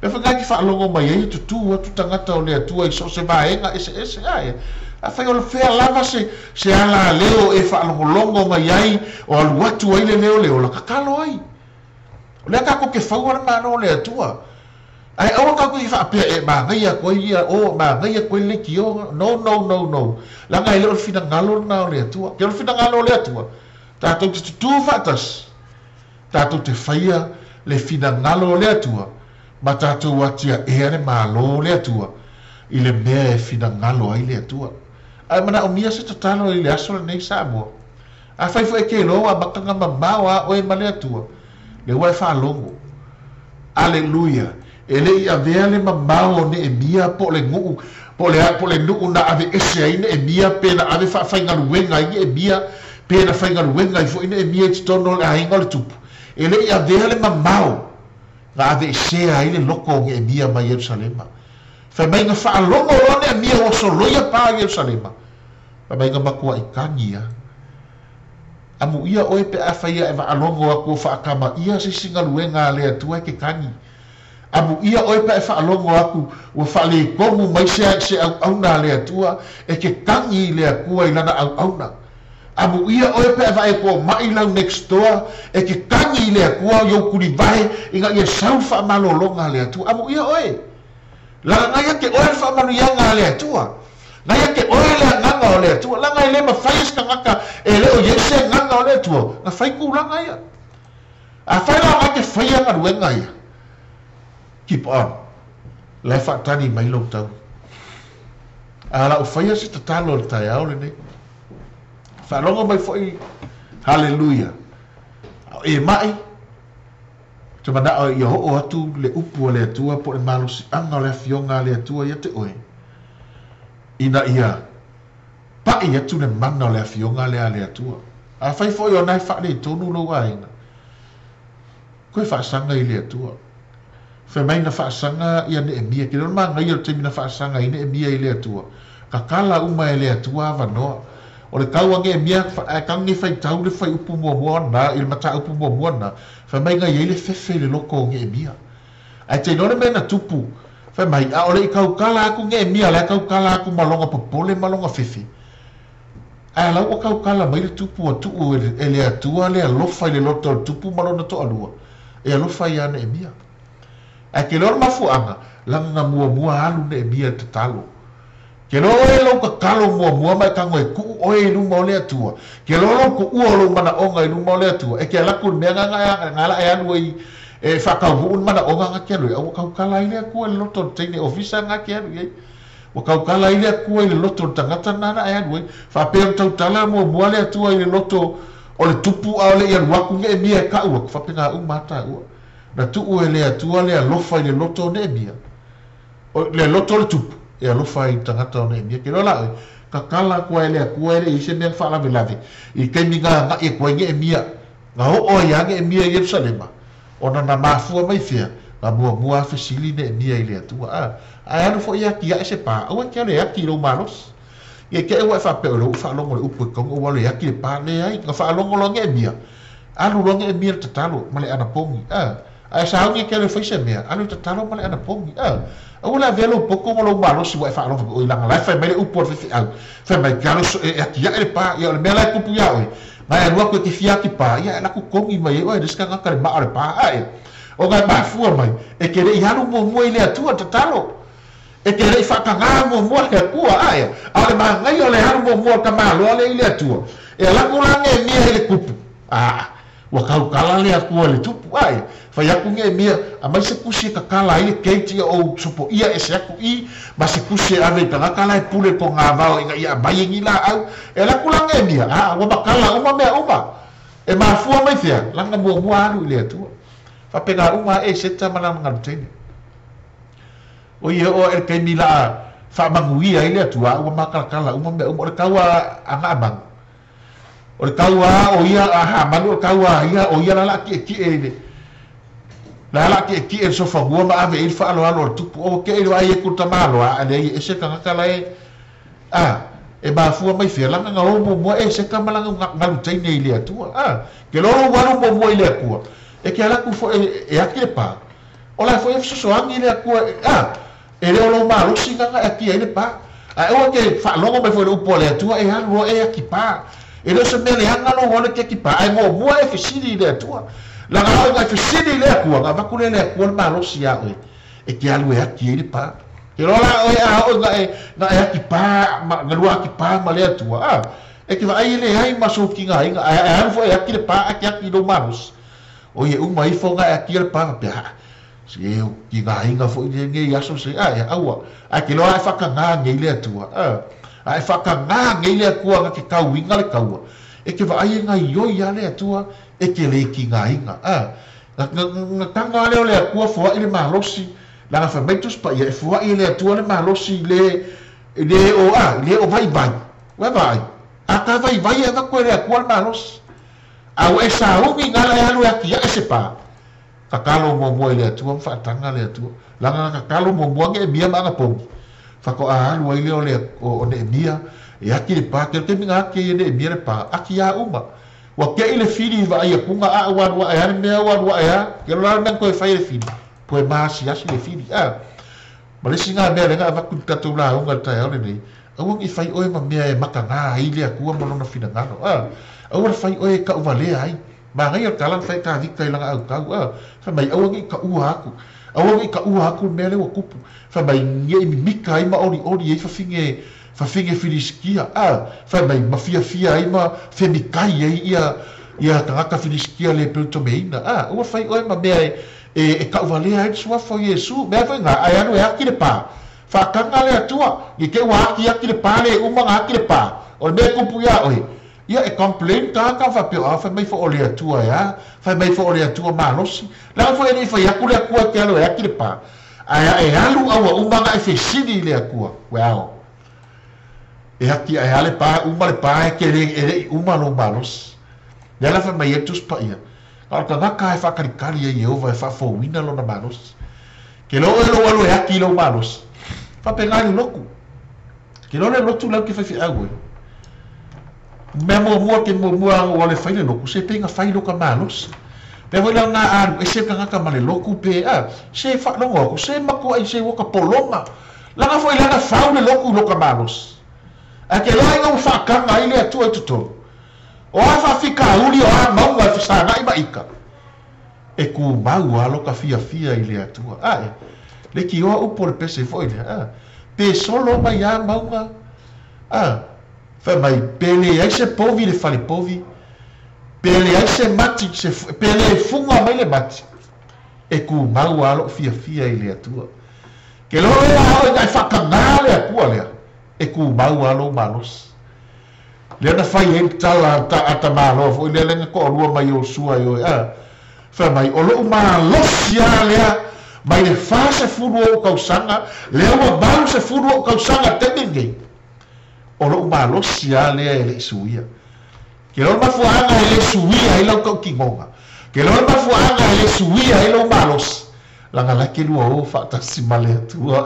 Speaker 2: Mea foi na e te faalogo mai ai e tutū atu tagata o le Atua i so o se vaega eseese. Ae, afai o le fea lava se, se alaleo e faalogologo mai ai o alu atu ai le leo le ola, tatalo ai. O lea tatou te faua le Malo o le Atua. Ae aua tatou te faapea e manaia atu ai ia o, manaia atu ai le leitio. No, no, no, no. Leaga e le o le finagalo lena o le Atua. Ke o le finagalo o le Atua, tatou te tutū faatasi, tatou te faia le finagalo o le Atua, ma tatou atiaea le Malo o le Atua i le mea e finagalo ai le Atua. Ae manaomia se tatalo i le aso lenei Samoa. Afai foi e te iloa ua amata ona mamao a oe ma le Atua, lea ua e faalogo. Aleluia! E le i avea le mamao o Neemia po o le nuu, po o le a, po o le nuu na aveese ai Neemia pe na ave faafaigaluega ai Neemia, pe na faigaluega ai foi Neemia i totonu o le aiga o le tupu. E le i avea le mamao na aveesea ai le loko o Neemia mai Ierusalema. Fai mai na faalogo loa Neemia ua soloia pa Ierusalema, fai mai na matuai tagi a. Amuia oe pe afai ia e faalogo atu o faakamaia se isi galuega a le Atua e te tagi. Amuia oe pe a e faalogo atu ua faaletonu mai se se auauna a le Atua e te tagi i le Atua i lana auauna. Amuia oe pe a e vaai mai lau next door e te tagi i le Atua i ou tulivae ina ia sau le faamalologa a le Atua. Amuia oe. Laga ia te oe le faamanuiaga a le Atua. Na ia te oe le agaga o le Atua. Laga e le mafai e se tagata e le o i ai se agaga o le Atua na fai tulaga ia. Afai la na te faia galuega ia, keep on. La e faatali mai lou tau. A o la ou faia se tatalo i le taeao lenei. Faalogo mai foi, haleluia. A o e mai, ou te manao ia oo atu le upu a le Atua po o le malosiaga o le Afioga a le Atua ia te oe, ina ia pai atu le mana o le Afioga lea a le Atua. Afai foi o na e faaletonu lou aiga, koe faasaga i le Atua. Fai mai na faasaga ia Neemia, ke le o le manaia o le taimi na faasaga ai Neemia i le Atua, tatala uma e le Atua avanoa. O le tau a Neemia, ae tago nei faitau le fuaiupu muamua na, i le mataupu muamua na, fai mai na i ai le fefe i le loto o Neemia. Ae te iloa le mea na tupu, fai mai, a o le i tautala atu Neemia, la e tautala atu ma lona popole ma lona fefe. Ae la ua tautala mai le tupu ua tuu e le Atua le alofa i le loto o le tupu ma lona toalua, e alofa ia Neemia. Ae te iloa le mafuaaga, leaga na muamua alu Neemia i le tatalo. Ke iloa oe lou tatalo muamua ma e tago e tuu oe i luma o le Atua. Ke iloa lou tuua o lou manaoga i luma o le Atua, e te alu atu i le mea na na e alu ai e faatauvuu le manaoga na te alu ai, a ua tautala ai le Atua i le loto o le teine ofisa na te alu i ai. Ua tautala ai le Atua i le loto o le tagata na na e alu ai. Faapea ona tautala muamua le Atua i le loto o le tupu a o le i alu atu Neemia e tau atu, faapena uma a taua. Na tuu e le Atua le alofa i le loto o Neemia, o le loto o le tupu, e alofa ai i le tagata o Neemia. Ke iloa la oe, tatala atu ai e le Atua e le i ai se mea na faalavelave i le taimi na agai atu ai Neemia, na oo ai lava Neemia i Ierusalema. Ona na mafua mai fea, na muamua fesili Neemia i le Atua. A, ae alu foi e atiae se pa, aua e te alu e ati i lou malosi. Ia te i ua e faapea, o lea ua ou faalogo i le upu e tatau ona ou alu e ati le pa. Leai, na faalogo loa Neemia, alu loa Neemia i le tatalo ma le anapogi. A, ae sauni e te alu e fai se mea, alu i le tatalo ma le anapogi. A, aua le avea lou poto ma lou malosi ua e faalogo faapea, oi leaga la e fai mai le upu a le faifeau, fai mai e te alu e atiae le pa. Ia o le mea la e tupu iā oe, na e alu atu e te fia ati pa, ia ae alu atu togi mai ai oe e le isi tagata le maa o le pa. Ae, ona e mafua mai, e te le i alu muamua i le Atua tatalo. E te le i faatagā muamua le Atua, ae, a o le manaia o le alu muamua o le tamaloa lea i le Atua, e alu atu la Neemia i le tupu, aa, ua tautala le Atua i le tupu, ae, fai atu Neemia, aumai se tusi e tatala ai le gate ia ou sopoia ese atu i, ma se tusi e ave i tagata la e pule i le togavao ina ia aumai ai ni laau. E alu atu la Neemia, aa, ua matala uma mea uma. E mafua mai fea? Lana muamua alu i le Atua. Faapena uma a Eseta ma lana galuteine. O ia oo ae le taimi la faamanuia ai le Atua, a ua matalatala uma mea uma. O le tau a Naamanu, o le tau a o ia a Hamanu, o le tau a ia o ia la la tietie i le la la tietie i le sofanua ma ave i ai le faaaloalo a le tupu. Ua tei le vaai atu i le tamaloa, a leai e ese le tagata la e a e mafua mai fea lana na o muamua Eseta ma lana galuteine i le Atua. A ke loa lou alu muamua i le Atua, e ke ala atu foi e ake le pa. O la foi e fesoasoani le Atua a e le o lou malosi lana e atia ai le pa. Ae aua ke faalogo mai foi i le upu a le Atua e alu loa e ati pa. E le o se mea leaga lou alu e te ati pa, ae muamua e fesili i le Atua. Leaga a oo ina e fesili i le Atua, ona avatu lea e le Atua le malosi iā oe e te alu e ati ai le pa. Ke loa la oe a oo ina e na e ati pa ma na lua ati pa ma le Atua, a e te vaai e leai ma sou tigaina, ae ae alu foi e ati le pa ae te ati i lou malosi. O ia uma ifo na e atia le pa faapea, haa, se e tigaina foi lenei aso se, a e aua, ae ke loa ae faatagā nei le Atua, a, a e faatagā nei le Atua na te tauiga le taua, e te vaai e gaioi a le Atua e te le tigaina, a, na, na, na taga lea o le Atua foai le malosi, leaga fai mai Tusi Paia, e foai e le Atua le malosi i le, i le o, a, i le o vaivai, ua vaai, a ta vaivai e avatu e le Atua le malosi. A ua e sauni gala e alu e atiae se pa, tatalo muamua i le Atua ma faataga le Atua. Leaga na tatalo muamua Neemia ma Anapogi, faatoa alu ai lea o le o Neemia e ati le pa. Keu taimi na ati ai e Neemia le pa, ati a uma. Ua te'i le fili i vaai atuga, a ua alu ae a le mea, ua alu ae a. Ke loa le mea na toe fai e le fili, toe maasiasi le fili. A, ma le isi na mea lea na avatu i le tatou lauga i le taeao lenei, Aua ne i fai oe ma mea e matagā ai le Atua ma Lona finagalo, a. Aua le fai oe e taʻuvalea ai. Manaia le tala na fai e Tavita i lana autau, a. Fai mai, aua ne i taʻua aku. Aua ne i taʻua aku le mea lea ua tupu. Fai mai, ne i mimita ai ma olioli ai fafine, fafine Filisitia, a. Fai mai, ma fiafia ai ma femikai ai ia, ia tagata Filisitia le peutomeina, a. Aua le fai oe ma mea e, e, e taʻuvalea ai le Suafa o Iesu. Mea foi na, ae alu e ati le pa. Faataga le Atua, i te i ua akiaki le pa le uma na aki le pa, o le mea e tupu iā oe, ia e complain tagata faapea a fai mai foi o le Atua e a, fai mai foi o le Atua malosi, leaga foi e le i fai atu le Atua e te alu e aki le pa, ae a e alu a ua uma na e fesili i le Atua, well, e aki ae a le pa, uma le pa e te le, e le i uma lou malosi. Lea la fai mai ai le Tusi Paia, na o le tagata e faakalikali e Ieova e faafouina lona malosi. Ke loa oe lou alu e aki i lou malosi, faapena i le lotu. Ke loa le lotu lau ke faifeau ai. Mea muamua ke muamua ua le fai le lotu, se pei na fai loka malosi. Pea foi la na alu ese le tagata ma le lotu pe a, se faalogo atu, se matuai se ua ka pologa. Lana foi lana fau le lotu i loka malosi. Ae ke loa ina ua faataga ai le Atua i totonu, o a faafitauli o a mauga e fesagai ma ika, e tumau lava lo ka fiafia i le Atua. Ae, leitioa upu o le pese foi lea, a, pe solo mai a mauga, a, fai mai, pe leai se povi i le fale povi, pe leai se mati, se, pe le fuga mai le mati, e tumau lava lou fiafia i le Atua. Ke loa ea oe ina e faatagā le Atua lea, e tumau lava lou malosi. Lea na fai ai le tala a tamaloa foi lea lea na toalua mai Iosua e oe, a, fai mai, O lou malosi lava lea mai le 40 ou tausaga, lea ua 80 ou tausaga i le taimi lenei, o lou malosi lava lea e le i suia. Ke loa le mafuaaga e le suia ai lau tautinoga, Ke loa le mafuaaga e le suia ai lou malosi, laga la e te lua o faatasi ma le Atua.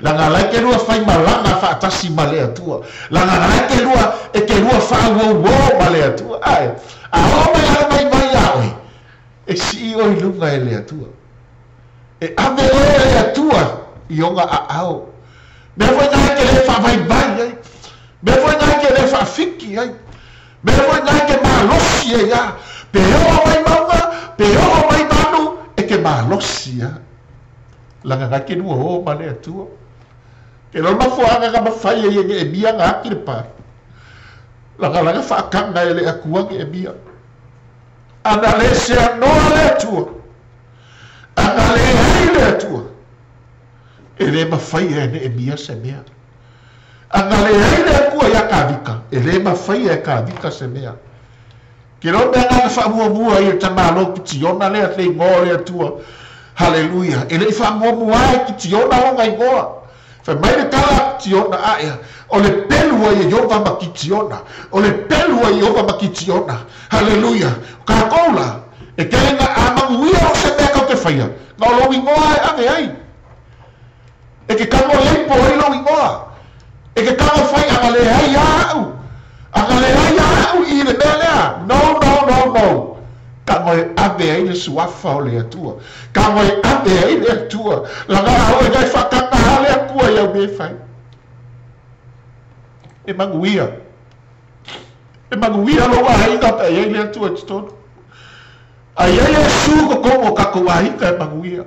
Speaker 2: Laga la e te lua faimalaga faatasi ma le Atua. Laga la e te lua, e te lua faauouo ma le Atua. Ae, a oo mai lava le vaivai ia oe, e sii oe i luga e le Atua. E ave oe e le Atua i ona aao. Mea foi na e te le faavaivai ai. Mea foi na e te le faafiki ai. Mea foi na e te malosi ai a. Pe oo mai mauga, pe oo mai manu, e te malosi a. Laga na e te lua o ma le Atua. Ke loa le mafuaaga na mafai ai e Neemia na ati le pae. Laga laga faataga e le Atua Neemia. Ana le seanoa le Atua. Ana leai le Atua. E le mafaia e Neemia se mea. Ana leai le Atua iā Kavika, e le mafaia e Kavika se mea. Ke loa mea na na faamuamua ai e le tamālo Kitiona lea le igoa o le Atua. Haleluia! E le i faamuamua e Kitiona lona igoa. Fai mai le tala a Kitiona, Aea, o le pelu a Ieova ma Kitiona. O le pelu a Ieova ma Kitiona. Haleluia! O kākou la, e tele na a manuia o se mea kau te faia, na o lou igoa e ave ai. E ke tago leipo ai lou igoa. E ke tago fai ana leai a au. Ana leai a au i le mea lea. No, no, no, no. Tago e ave ai le suafa o le Atua. Tago e ave ai le Atua. Laga a oe na e faataga a le Atua i au mea e fai. E manuia. E manuia lou aiga pe a i ai le Atua i totonu. A i ai Iesu i totonu o tatou aiga e manuia.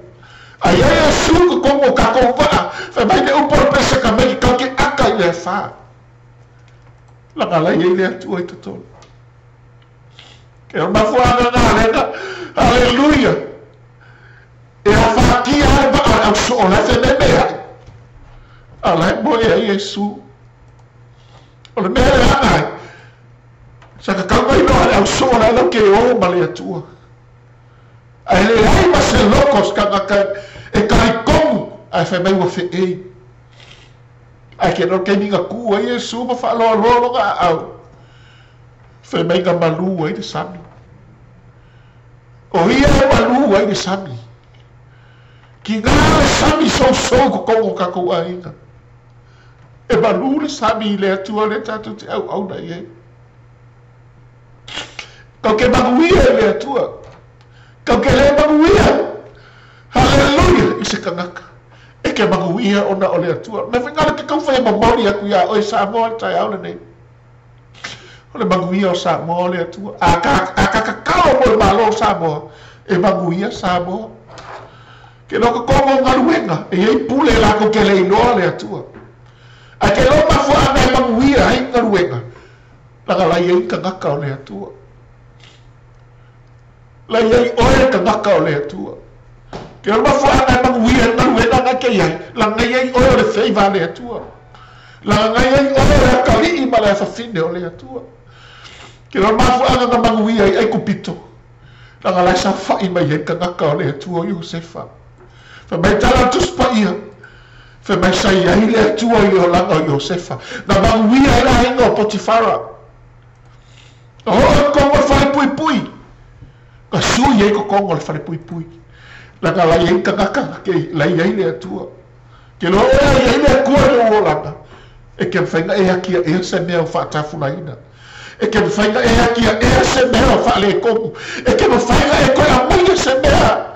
Speaker 2: A i ai Iesu i totonu o tatou vaa, fai mai le upu o le Pesekameli, tatou te aka i le afa. Laga la i ai le Atua i totonu. Ke o le mafuaaga na lena. Haleluia! E afatia ai le vaa o le ausoo la e fememeai, a la e moe ai Iesu. O le mea leaga ai, sa tatau ona iloa e le ausoo la e lau te o ma le Atua. Ae leai ma se loko o se tagata e talitonu ae fai mai ua feei. Ae ke loa le taimi na tu ai Iesu ma faaloaloa lona aao, fai mai na malu ai le sami. O ia e malu ai le sami. Kina le sami sousou i totonu o tatou aiga. E malu le sami i le Atua lea tatou te auauna i ai. Kau ke manuia i le Atua. Kau ke le manuia. Haleluia i se kanaka. E ke manuia ona o le Atua. Mea foi na o ke taufai e momoli atu iā oe Samoa i le taeao lenei. O le manuia o Samoa o le Atua. A ka, a ka tatalo mo le Malo o Samoa, e manuia Samoa. Ke loa totonu o galuega, e i ai pule latou te le iloa le Atua. Ae ke loa mafuaaga e manuia ai galuega, laga la i ai tagata o le Atua. La i ai oe le tagata o le Atua. Ke loa mafuaaga e manuia ai galuega na ke i ai, laga i ai oe o le feiva a le Atua. Laga i ai oe o le atalii ma le afafine o le Atua. Ke loa mafuaaga na manuia ai Aikupito, laga la e saofai mai ai le tagata o le Atua o Iosefa. Fai mai tala o le Tusi Paia, fai mai sa i ai le Atua i le olaga o Iosefa, na manuia ai le aiga o Potifara. Na oo i totonu o le falepuipui, na sui ai totonu o le falepuipui, laga la i ai tagata ke la i ai le Atua. Ke loa oe a i ai le Atua i lou olaga, e ke mafai na e atiaʻea se mea o faatafulaina. E ke mafai na e atiaʻea se mea o faaletonu. E ke mafai na e toe aumaia se mea,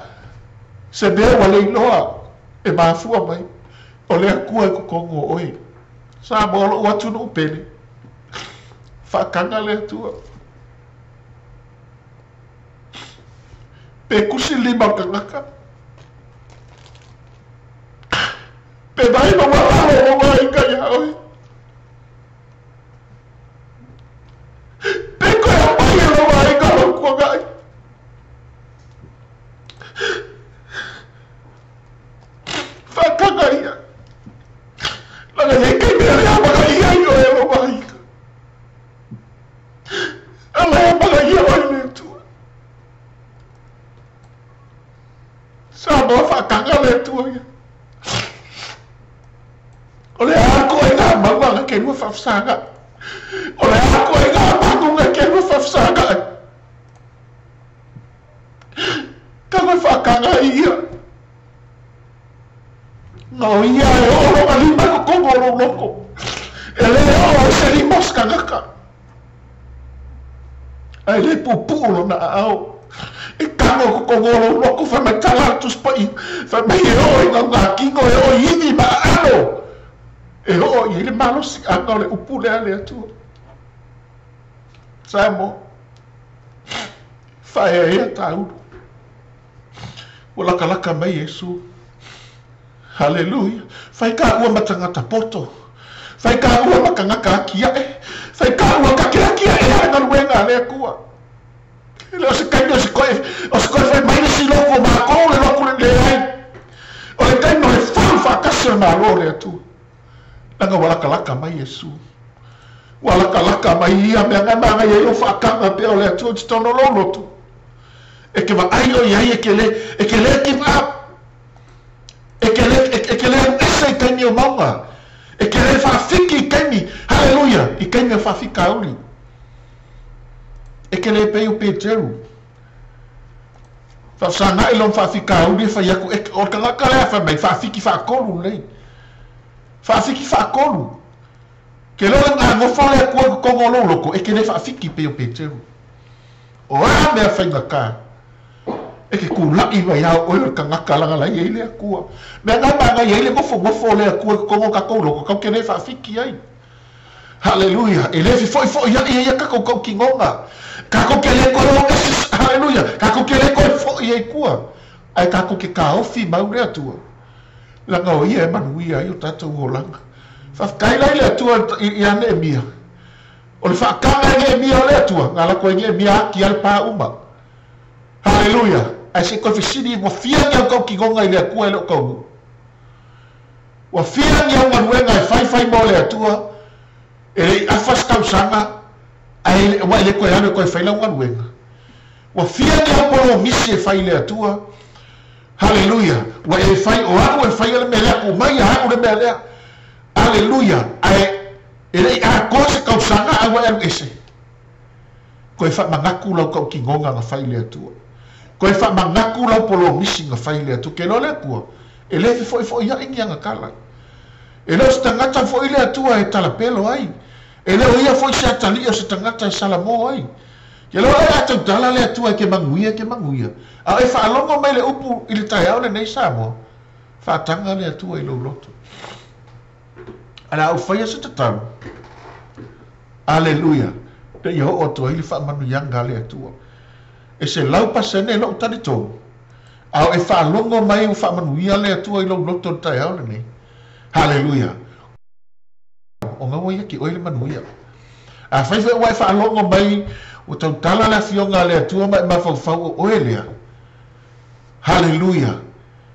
Speaker 2: se mea ua le iloa e mafua mai. O le Atua e totonu o oe. Samoa lou atunuu pele. Faataga le Atua. Pe kusi lima o le tagata. Pe vae maualalo lou aiga iā oe. Pe toe aumai e lou aiga lou tuanai. Faataga ia. Laga e i ai taimi e le amanaia ai oe e lou aiga. A la e amanaia oe e le Atua. Samoa faataga le Atua ia. O le a koe ngā maunga nga ke lua faafesaga. O le a koe ngā manu nga ke lua faafesaga. agaga ai ia. Na o ia e oo lona lima i totonu o lou loto. E lē oo ai se lima o se tagata. Ae lē puupuu lona aao. E tago i totonu o lou loto, fai mai tala a le Tusi Paia, fai mai e oo i gaugatino, e oo i ivi ma aano, e oo i ai le malosiaga o le upu lea a le Atua. Samoa, faaeaea taulu. Ua latalata mai Iesu. Haleluia! Fai taua ma tagata poto. Fai taua ma tagata atiae. Fai taua ta te atiae a le galuega a le Atua. E le o se taimi o se toe, o se toe fai mai le isi lotu o matou le lotu le leai. O le taimi o le fau faatasi o le Malo o le Atua. Leaga ua latalata mai Iesu. Ua latalata mai ia mea na manaia ai lou faataga pea o le Atua i totonu o lou lotu. E te vaai o i ai e te le, e te le give up. E te le, e te le alu ese i taimi o mauga. E te le faafiki i taimi, haleluia, i taimi o faafitauli. E te le pei o Peteru. Faafesaga'i lona faafitauli e fai atu, e, o le tagata lea fai mai, faafiki faatolu lelei. Faafiki faatolu. Ke loa le gagofo le Atua i totonu o lou loto, e te le faafiki pei o Peteru. O a mea faigata, e te tula'i mai lava o oe o le tagata laga la i ai le Atua. Mea na manaia ai le nofonofo o le Atua i totonu o tatou loto, tatou te le faafiki ai. Haleluia! E le fefo'ifo'ia'i ai ia tatou tautinoga. Tatou te le toe o ese, haleluia, tatou te le toe fo'i ai i tua, ae tatou te taofi mau le Atua, leaga o Ia e manuia ai o tatou olaga. Faafetai la i le Atua ia Neemia. O le faataga e Neemia o le Atua, na alu atu ai Neemia ati a le pa uma. Haleluia! Ae se i toe fesili, ua fia ni au tautinoga i le Atua e le o taunuu? Ua fia ni au galuega e faifai mo le Atua, e le i afa se tausaga, ae ua e le toe alu e toe fai lau galuega? Ua fia ni au polomisi e fai i le Atua? Haleluia! Ua e fai, o au e faia le mea lea, tuu mai ia au le mea lea. Aleluia! Ae e le i atoa se tausaga ae ua e alu ese. Toe faamanatu lau tautinoga na fai i le Atua. Toe faamanatu lau polomisi na fai i le Atua. Ke iloa le Atua, e le fefo'ifo'ia'i ni ana tala. E le o se tagata foi le Atua e talapelo ai. E le o ia foi se atalii o se tagata e salamo ai. Ke iloa oe a tautala le Atua e te manuia, e te manuia. A o e faalogo mai le upu i le taeao lenei Samoa, faataga le Atua i lou loto. Ae o le a ou faia se tatalo. Aleluia! Ina ia oo atu ai le faamanuiaga a le Atua. E 100% lou talitonu, a o e faalogo mai ua faamanuia le Atua i lou loto i le taeao lenei. Haleluia! O gaua ia te oe le manuia. Afai foi ua e faalogo mai ua tautala le Afioga a le Atua ma e mafaufau o oe lea. Haleluia!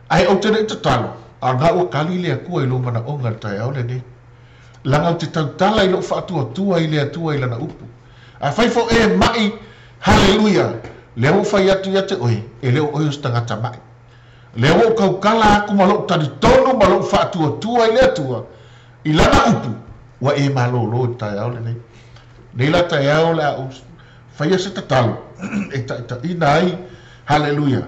Speaker 2: Ae ou te le i tatalo, a o lena ua tali le Atua i lou manaoga i le taeao lenei. Leaga ou te tautala i lou faatuatua i le Atua i Lana upu. Afai fo e ma'i, haleluia, lea ua ou fai atu ia te oe, e le o oe o se tagata ma'i. Lea ua ou tautala atu ma lou talitonu ma lou faatuatua i le Atua, i Lana upu, ua e malōlō i le taeao lenei. Nei la taeao o le a ou faia se tatalo e taʻitaʻina ai, haleluia,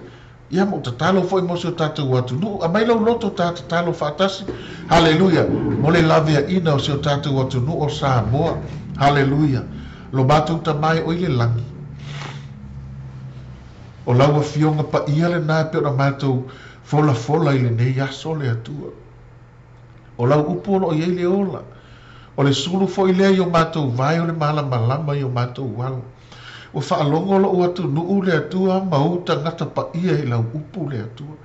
Speaker 2: Ia, ma ou tatalo foi mo si o tatou atunuu. Aumai lou loto ta tatalo faatasi. Haleluia! Mo le laveaiina o si o tatou atunuu o Samoa. Haleluia! Lo matou Tama e oi le lagi. O lau Afioga paia lena e pei ona matou folafola i lenei aso, le Atua. O lau upu o lo o i ai le ola. O le sulu foi lea i o matou vae o le malamalama i o matou ala. Ua faalogo lou atunuu le Atua ma ou tagata paia i lau upu le Atua.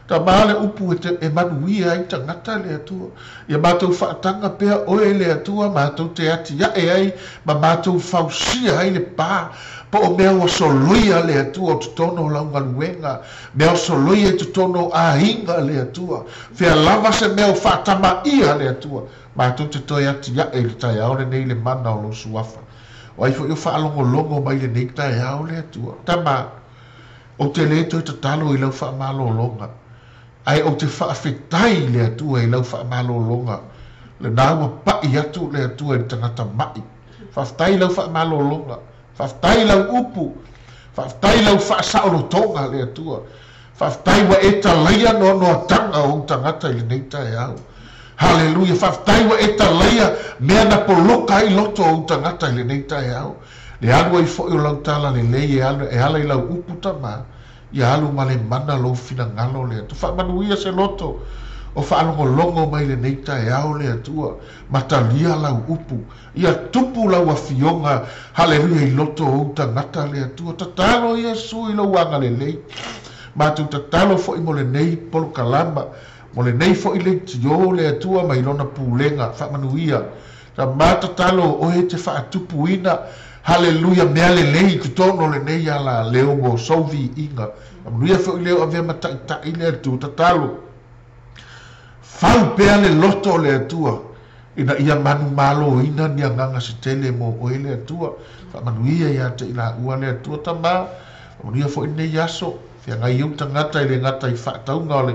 Speaker 2: Tama le upu e te e manuia ai tagata le Atua. Ia matou faataga pea oe le Atua matou te atiae ai ma matou fausia ai le pa po o mea ua soloia le Atua o totonu o lau galuega, mea o soloia i totonu o aiga le Atua. Fea lava se mea o faatamaia le Atua, matou te toe atiae i le taeao lenei i le mana o lou Suafa. O ai foi o faalogologo mai lenei taeao le Atua? Tama, ou te le toe tatalo i lau faamalologa, ae ou te faafetai i le Atua i lau faamalologa, lena ua paʻi atu le Atua i le tagata maʻi. Faafetai i lau faamalologa, faafetai i lau upu, faafetai i lau faasaolotoga le Atua. Faafetai ua e talaia noanoataga o ou tagata i lenei taeao. Haleluia! Faafetai ua e talaia mea na poloka ai loto o ou tagata i lenei taeao. Le alu ai foi o lau talalelei e alu e ala i lau upu Tama, ia alu ma le mana lou finagalo le Atua. Faamanuia se loto o faalogologo mai lenei taeao le Atua, ma talia lau upu. Ia tupu lau afioga, haleluia, i loto o ou tagata le Atua. Tatalo Iesu i lou agalelei. Matou tatalo foi mo lenei polokalama, mo lenei foi leitio le Atua mai lona pulega. Faamanuia. Tama tatalo o oe e te faatupuina, haleluia, mea lelei i totonu o lenei alaleo mo sou viiga. Faamanuia foi le o avea ma taitai le Atua. Tatalo. Fau pea le loto o le Atua ina ia manumaloina ni agaga se tele mo oe le Atua. Faamanuia ia te i laua le Atua Tama. Faamanuia foi lenei aso. Feagai ou tagata e le gata i faatauga o le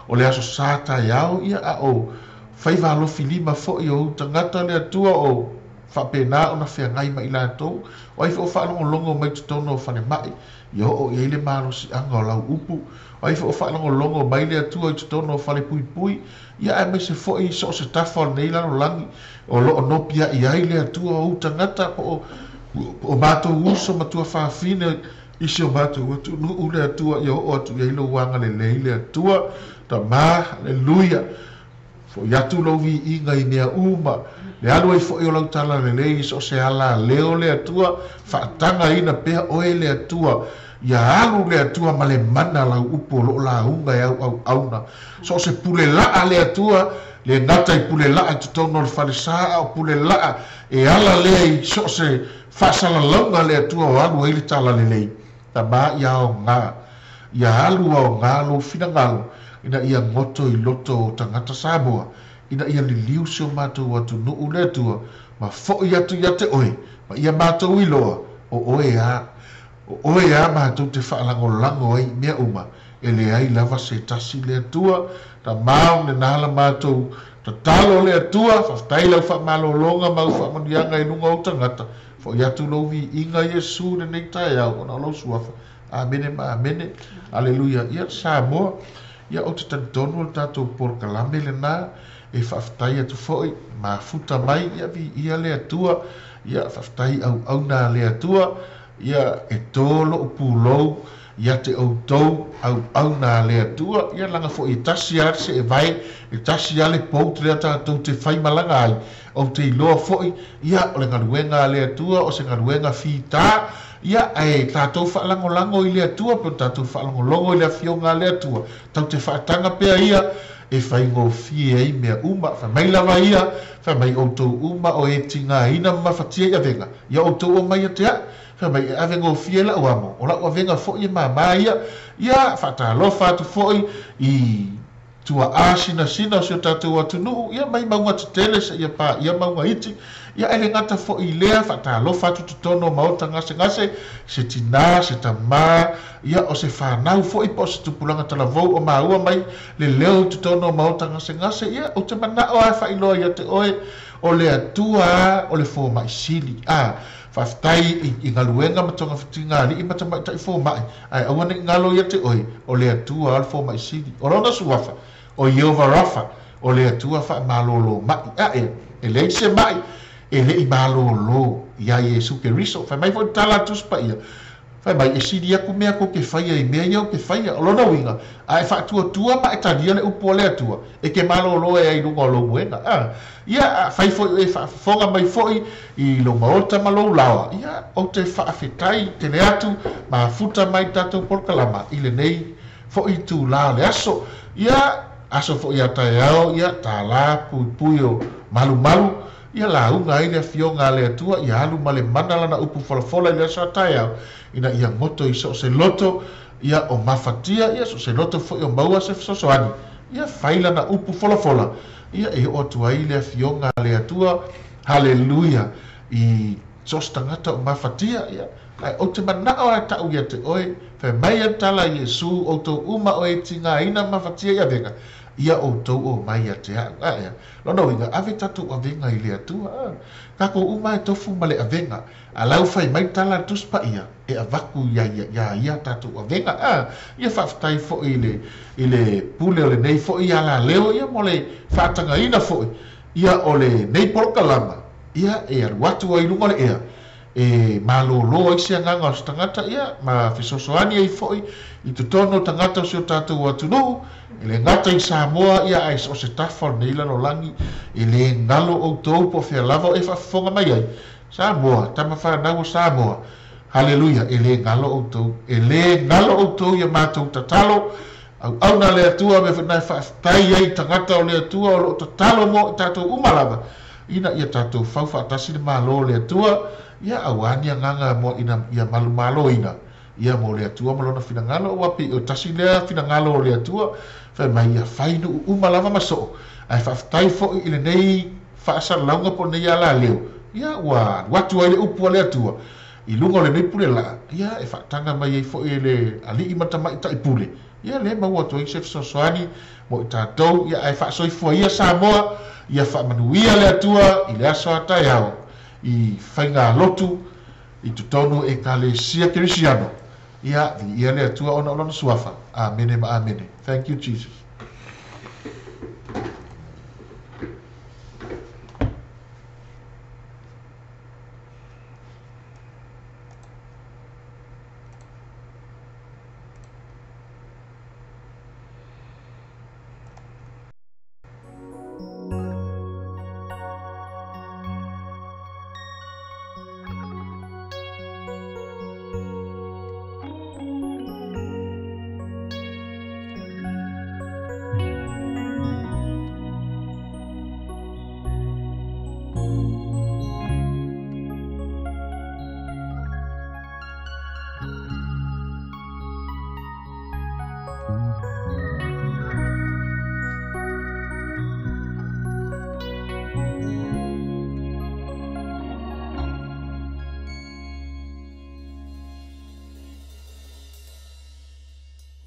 Speaker 2: o le aso Sa taeao ia a o faiva alofi lima foi o ou tagata le Atua o faapena ona feagai ma i latou. O ai foi o faalogologo mai totonu o falemai ia oo i ai le malosiaga o lau upu. O ai foi o faalogologo mai le Atua i totonu o falepuipui, ia aemaise foi i so o se tafa o lenei lalolagi o lo o nopiai ai le Atua o ou tagata po o matou uso ma tuafafine i si o matou atunuu le Atua, ia oo atu i ai lou agalelei le Atua. Tama, Aleluia! Foi atu lou viiga i mea uma, le alu ai foi o lau talalelei i so o se alaleo le Atua, faatagaina pea oe le Atua, ia alu le Atua ma le mana lau upu o lo o lauga e auauauna. So o se pule laa le Atua, le gata i pule laa i totonu o le falesa, a o pule laa e ala lea i so o se faasalalauga le Atua o alu ai le talalelei. Tama ia aoga, ia alu aoga lou finagalo, ina ia goto i loto o tagata Samoa, ina ia liliu si o matou atunuu le Atua, ma foi atu ia te oe, ma ia matou iloa, o oe a, o oe a matou te faalagolago ai i mea uma, e leai lava se tasi le Atua. Tama o lena la matou tatalo le Atua, faafetai lau faamalologa ma au faamanuiaga i luga o ou tagata, foi atu lou viiga Iesu i lenei taeao ona o lou suafa. Amene ma amene. Aleluia. Ia Samoa, ia ou te talitonu o le tatou polokalame lena e faafetai atu foi, mafuta mai, ia viia le Atua, ia faafetai auauna a le Atua, ia e tō lou pulou ia te outou auauna a le Atua, ia laga foi e tasi lava le seevae, e tasi lava le boat lea tatou te faimalaga ai, ou te iloa foi, ia o le galuega a le Atua o se galuega fita, ia ae tatou faalagolago i le Atua pe o tatou faalogologo i le Afioga a le Atua, tatou te faataga pea ia e faigofie ai mea uma. Fai mai lava ia, fai mai outou uma o e tigaina ma mafatia i avega, ia outou omai ia te a'u. Fai mai e avegofie lau amo, o lau avega foi e māmā ia. Ia faatalofa atu foi i tuaa sinasina o si o tatou atunuu, ia mai mauga tetele seia paia mauga iti, ia ae le gata foi i lea, faatalofa atu totonu o maota gasegase, se tinā, se tamā, ia o se fanau foi po o se tupulaga talavou o maua mai le leo i totonu o maota gasegase, ia ou te manao lava e faailoa ia te oe, o le Atua lava o le fomai sili. A, faafetai i galuega ma togafitiga a alii ma tamaitai fomai, ae aua ne i galo ia te oe, o le Atua lava o le fomai sili. O lona suafa, o Ieova Rafa, o le Atua faamalōlō maʻi. Ae, e leai se maʻi e le i malōlō iā Iesu Keriso. Fai mai foi le tala a Tusi Paia, fai mai, e sili aku mea kou te faia i mea ia ou te faia. O lona uiga, a e faatuatua ma e talia le upu a le Atua, e te malōlō e ai i luga o lou moega. A, ia, a fai foi oe e faafofoga mai foi i lou maota ma lou laoa, ia, ou te faafetai tele atu, mafuta mai le tatou polokalama i lenei foi itulā o le aso. Ia, aso foi a taeao, ia, tālā puipui o malumalu, ia lauga ai le Afioga a le Atua, ia alu ma le mana lana upu folafola i le aso a taeao, ina ia goto i so o se loto, ia o mafatia, ia so o se loto foi o maua se fesoasoani, ia fai lana upu folafola, ia e oo atu ai le Afioga a le Atua, Haleluia, i so o se tagata o mafatia, ia, ae ou te manao lava e tau ia te oe, fai mai a le tala a Iesu, outou uma o e tigaina ma mafatia i avega, Ia outou omai ia te a'u. Ae a? Lona uiga, ave tatou avega i le Atua. A. Tatou uma e tofu ma le avega. A la ua fai mai tala a le Tusi Paia, e avatu ia ia iā ia tatou avega. A. Ia faafetai foi i le i le pule o lenei foi alaleo ia mo le faatagaina foi ia o lenei polokalama ia e alu atu ai i luga o le ea e malōlō ai se agaga o se tagata ia ma fesoasoani ai foi i totonu o tagata o si o tatou atunuu E le gata i Samoa ia ae so o se tafa o lenei lalolagi, e le galo outou po o fea lava o e faafofoga mai ai. Samoa, tama fanau o Samoa, Haleluia, e le galo outou, e le galo outou i a matou tatalo, auauna a le Atua, mea foi lena e faafetai ai i tagata o le Atua o lo o tatalo mo i tatou uma lava, ina ia tatou fau faatasi le Malo o le Atua, ia aua ni agaga mo ina ia malumaloina. Ia mo le Atua ma Lona finagalo, aua pei o tasi lea finagalo o le Atua, fai mai ia fai nuu uma lava ma soo, ae faafetai foi i lenei faasalalauga po o lenei alaleo, ia ua alu atu ai le upu a le Atua i luga o lenei pule laa, ia e faataga mai ai foi e le alii ma tamaitai pule, ia lea e maua atu ai se fesoasoani mo i tatou, ia ae faasoifua ia Samoa, ia faamanuia le Atua i le aso a taeao i faigalotu i totonu o Ekalesia Kerisiano, ia, viia le Atua ona o Lona Suafa. Amene ma amene. Thank you, Jesus.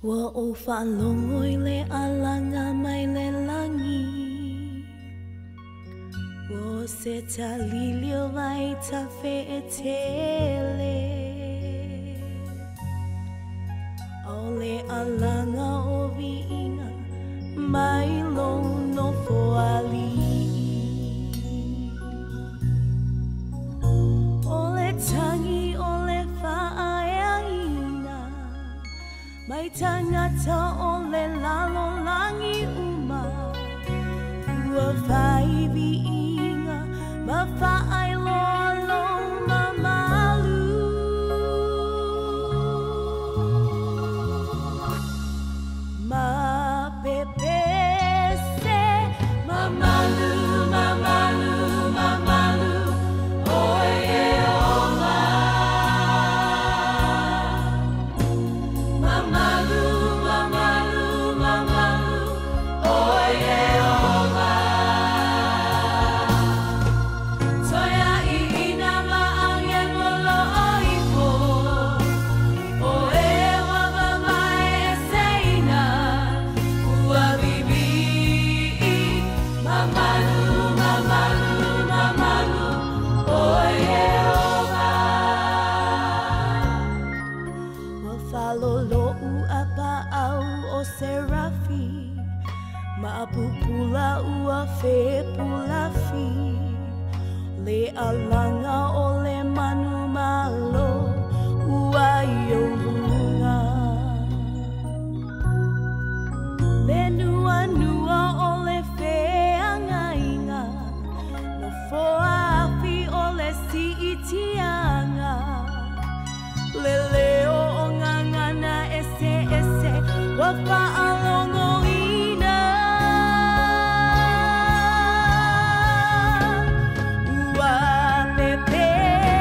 Speaker 3: Ua ou faalogo i le alaga mai le lagi, Ua se talili o vaitafeetele, O le alaga o viiga mai lou nofoalii. O le tagi o le faaeaina mai tagata o le lalolagi uma, Ua fai viiga ma faailoa lou mamalu. Ma pepese, mamalu, mamalu, mamalu, oe Ieova. Mamalu, mamalu, mamalu, oe Ieova. Toea iina ma age mo loo ifo, o e wawa mai e seina, ua bibii. Mamalu, mamalu, mamalu, oe Ieova. Ua falolo'u a paau o Serafi, ma pupula ua fepulafi, Le alaga o le manu malo ua i ou luga. Le nuanua o le feagaiga, nofoafi o le siitiaga, Le leo o gagana eseese ua faalogoina. Ua pepese.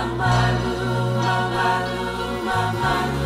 Speaker 3: Mamalu, mamalu, mamalu.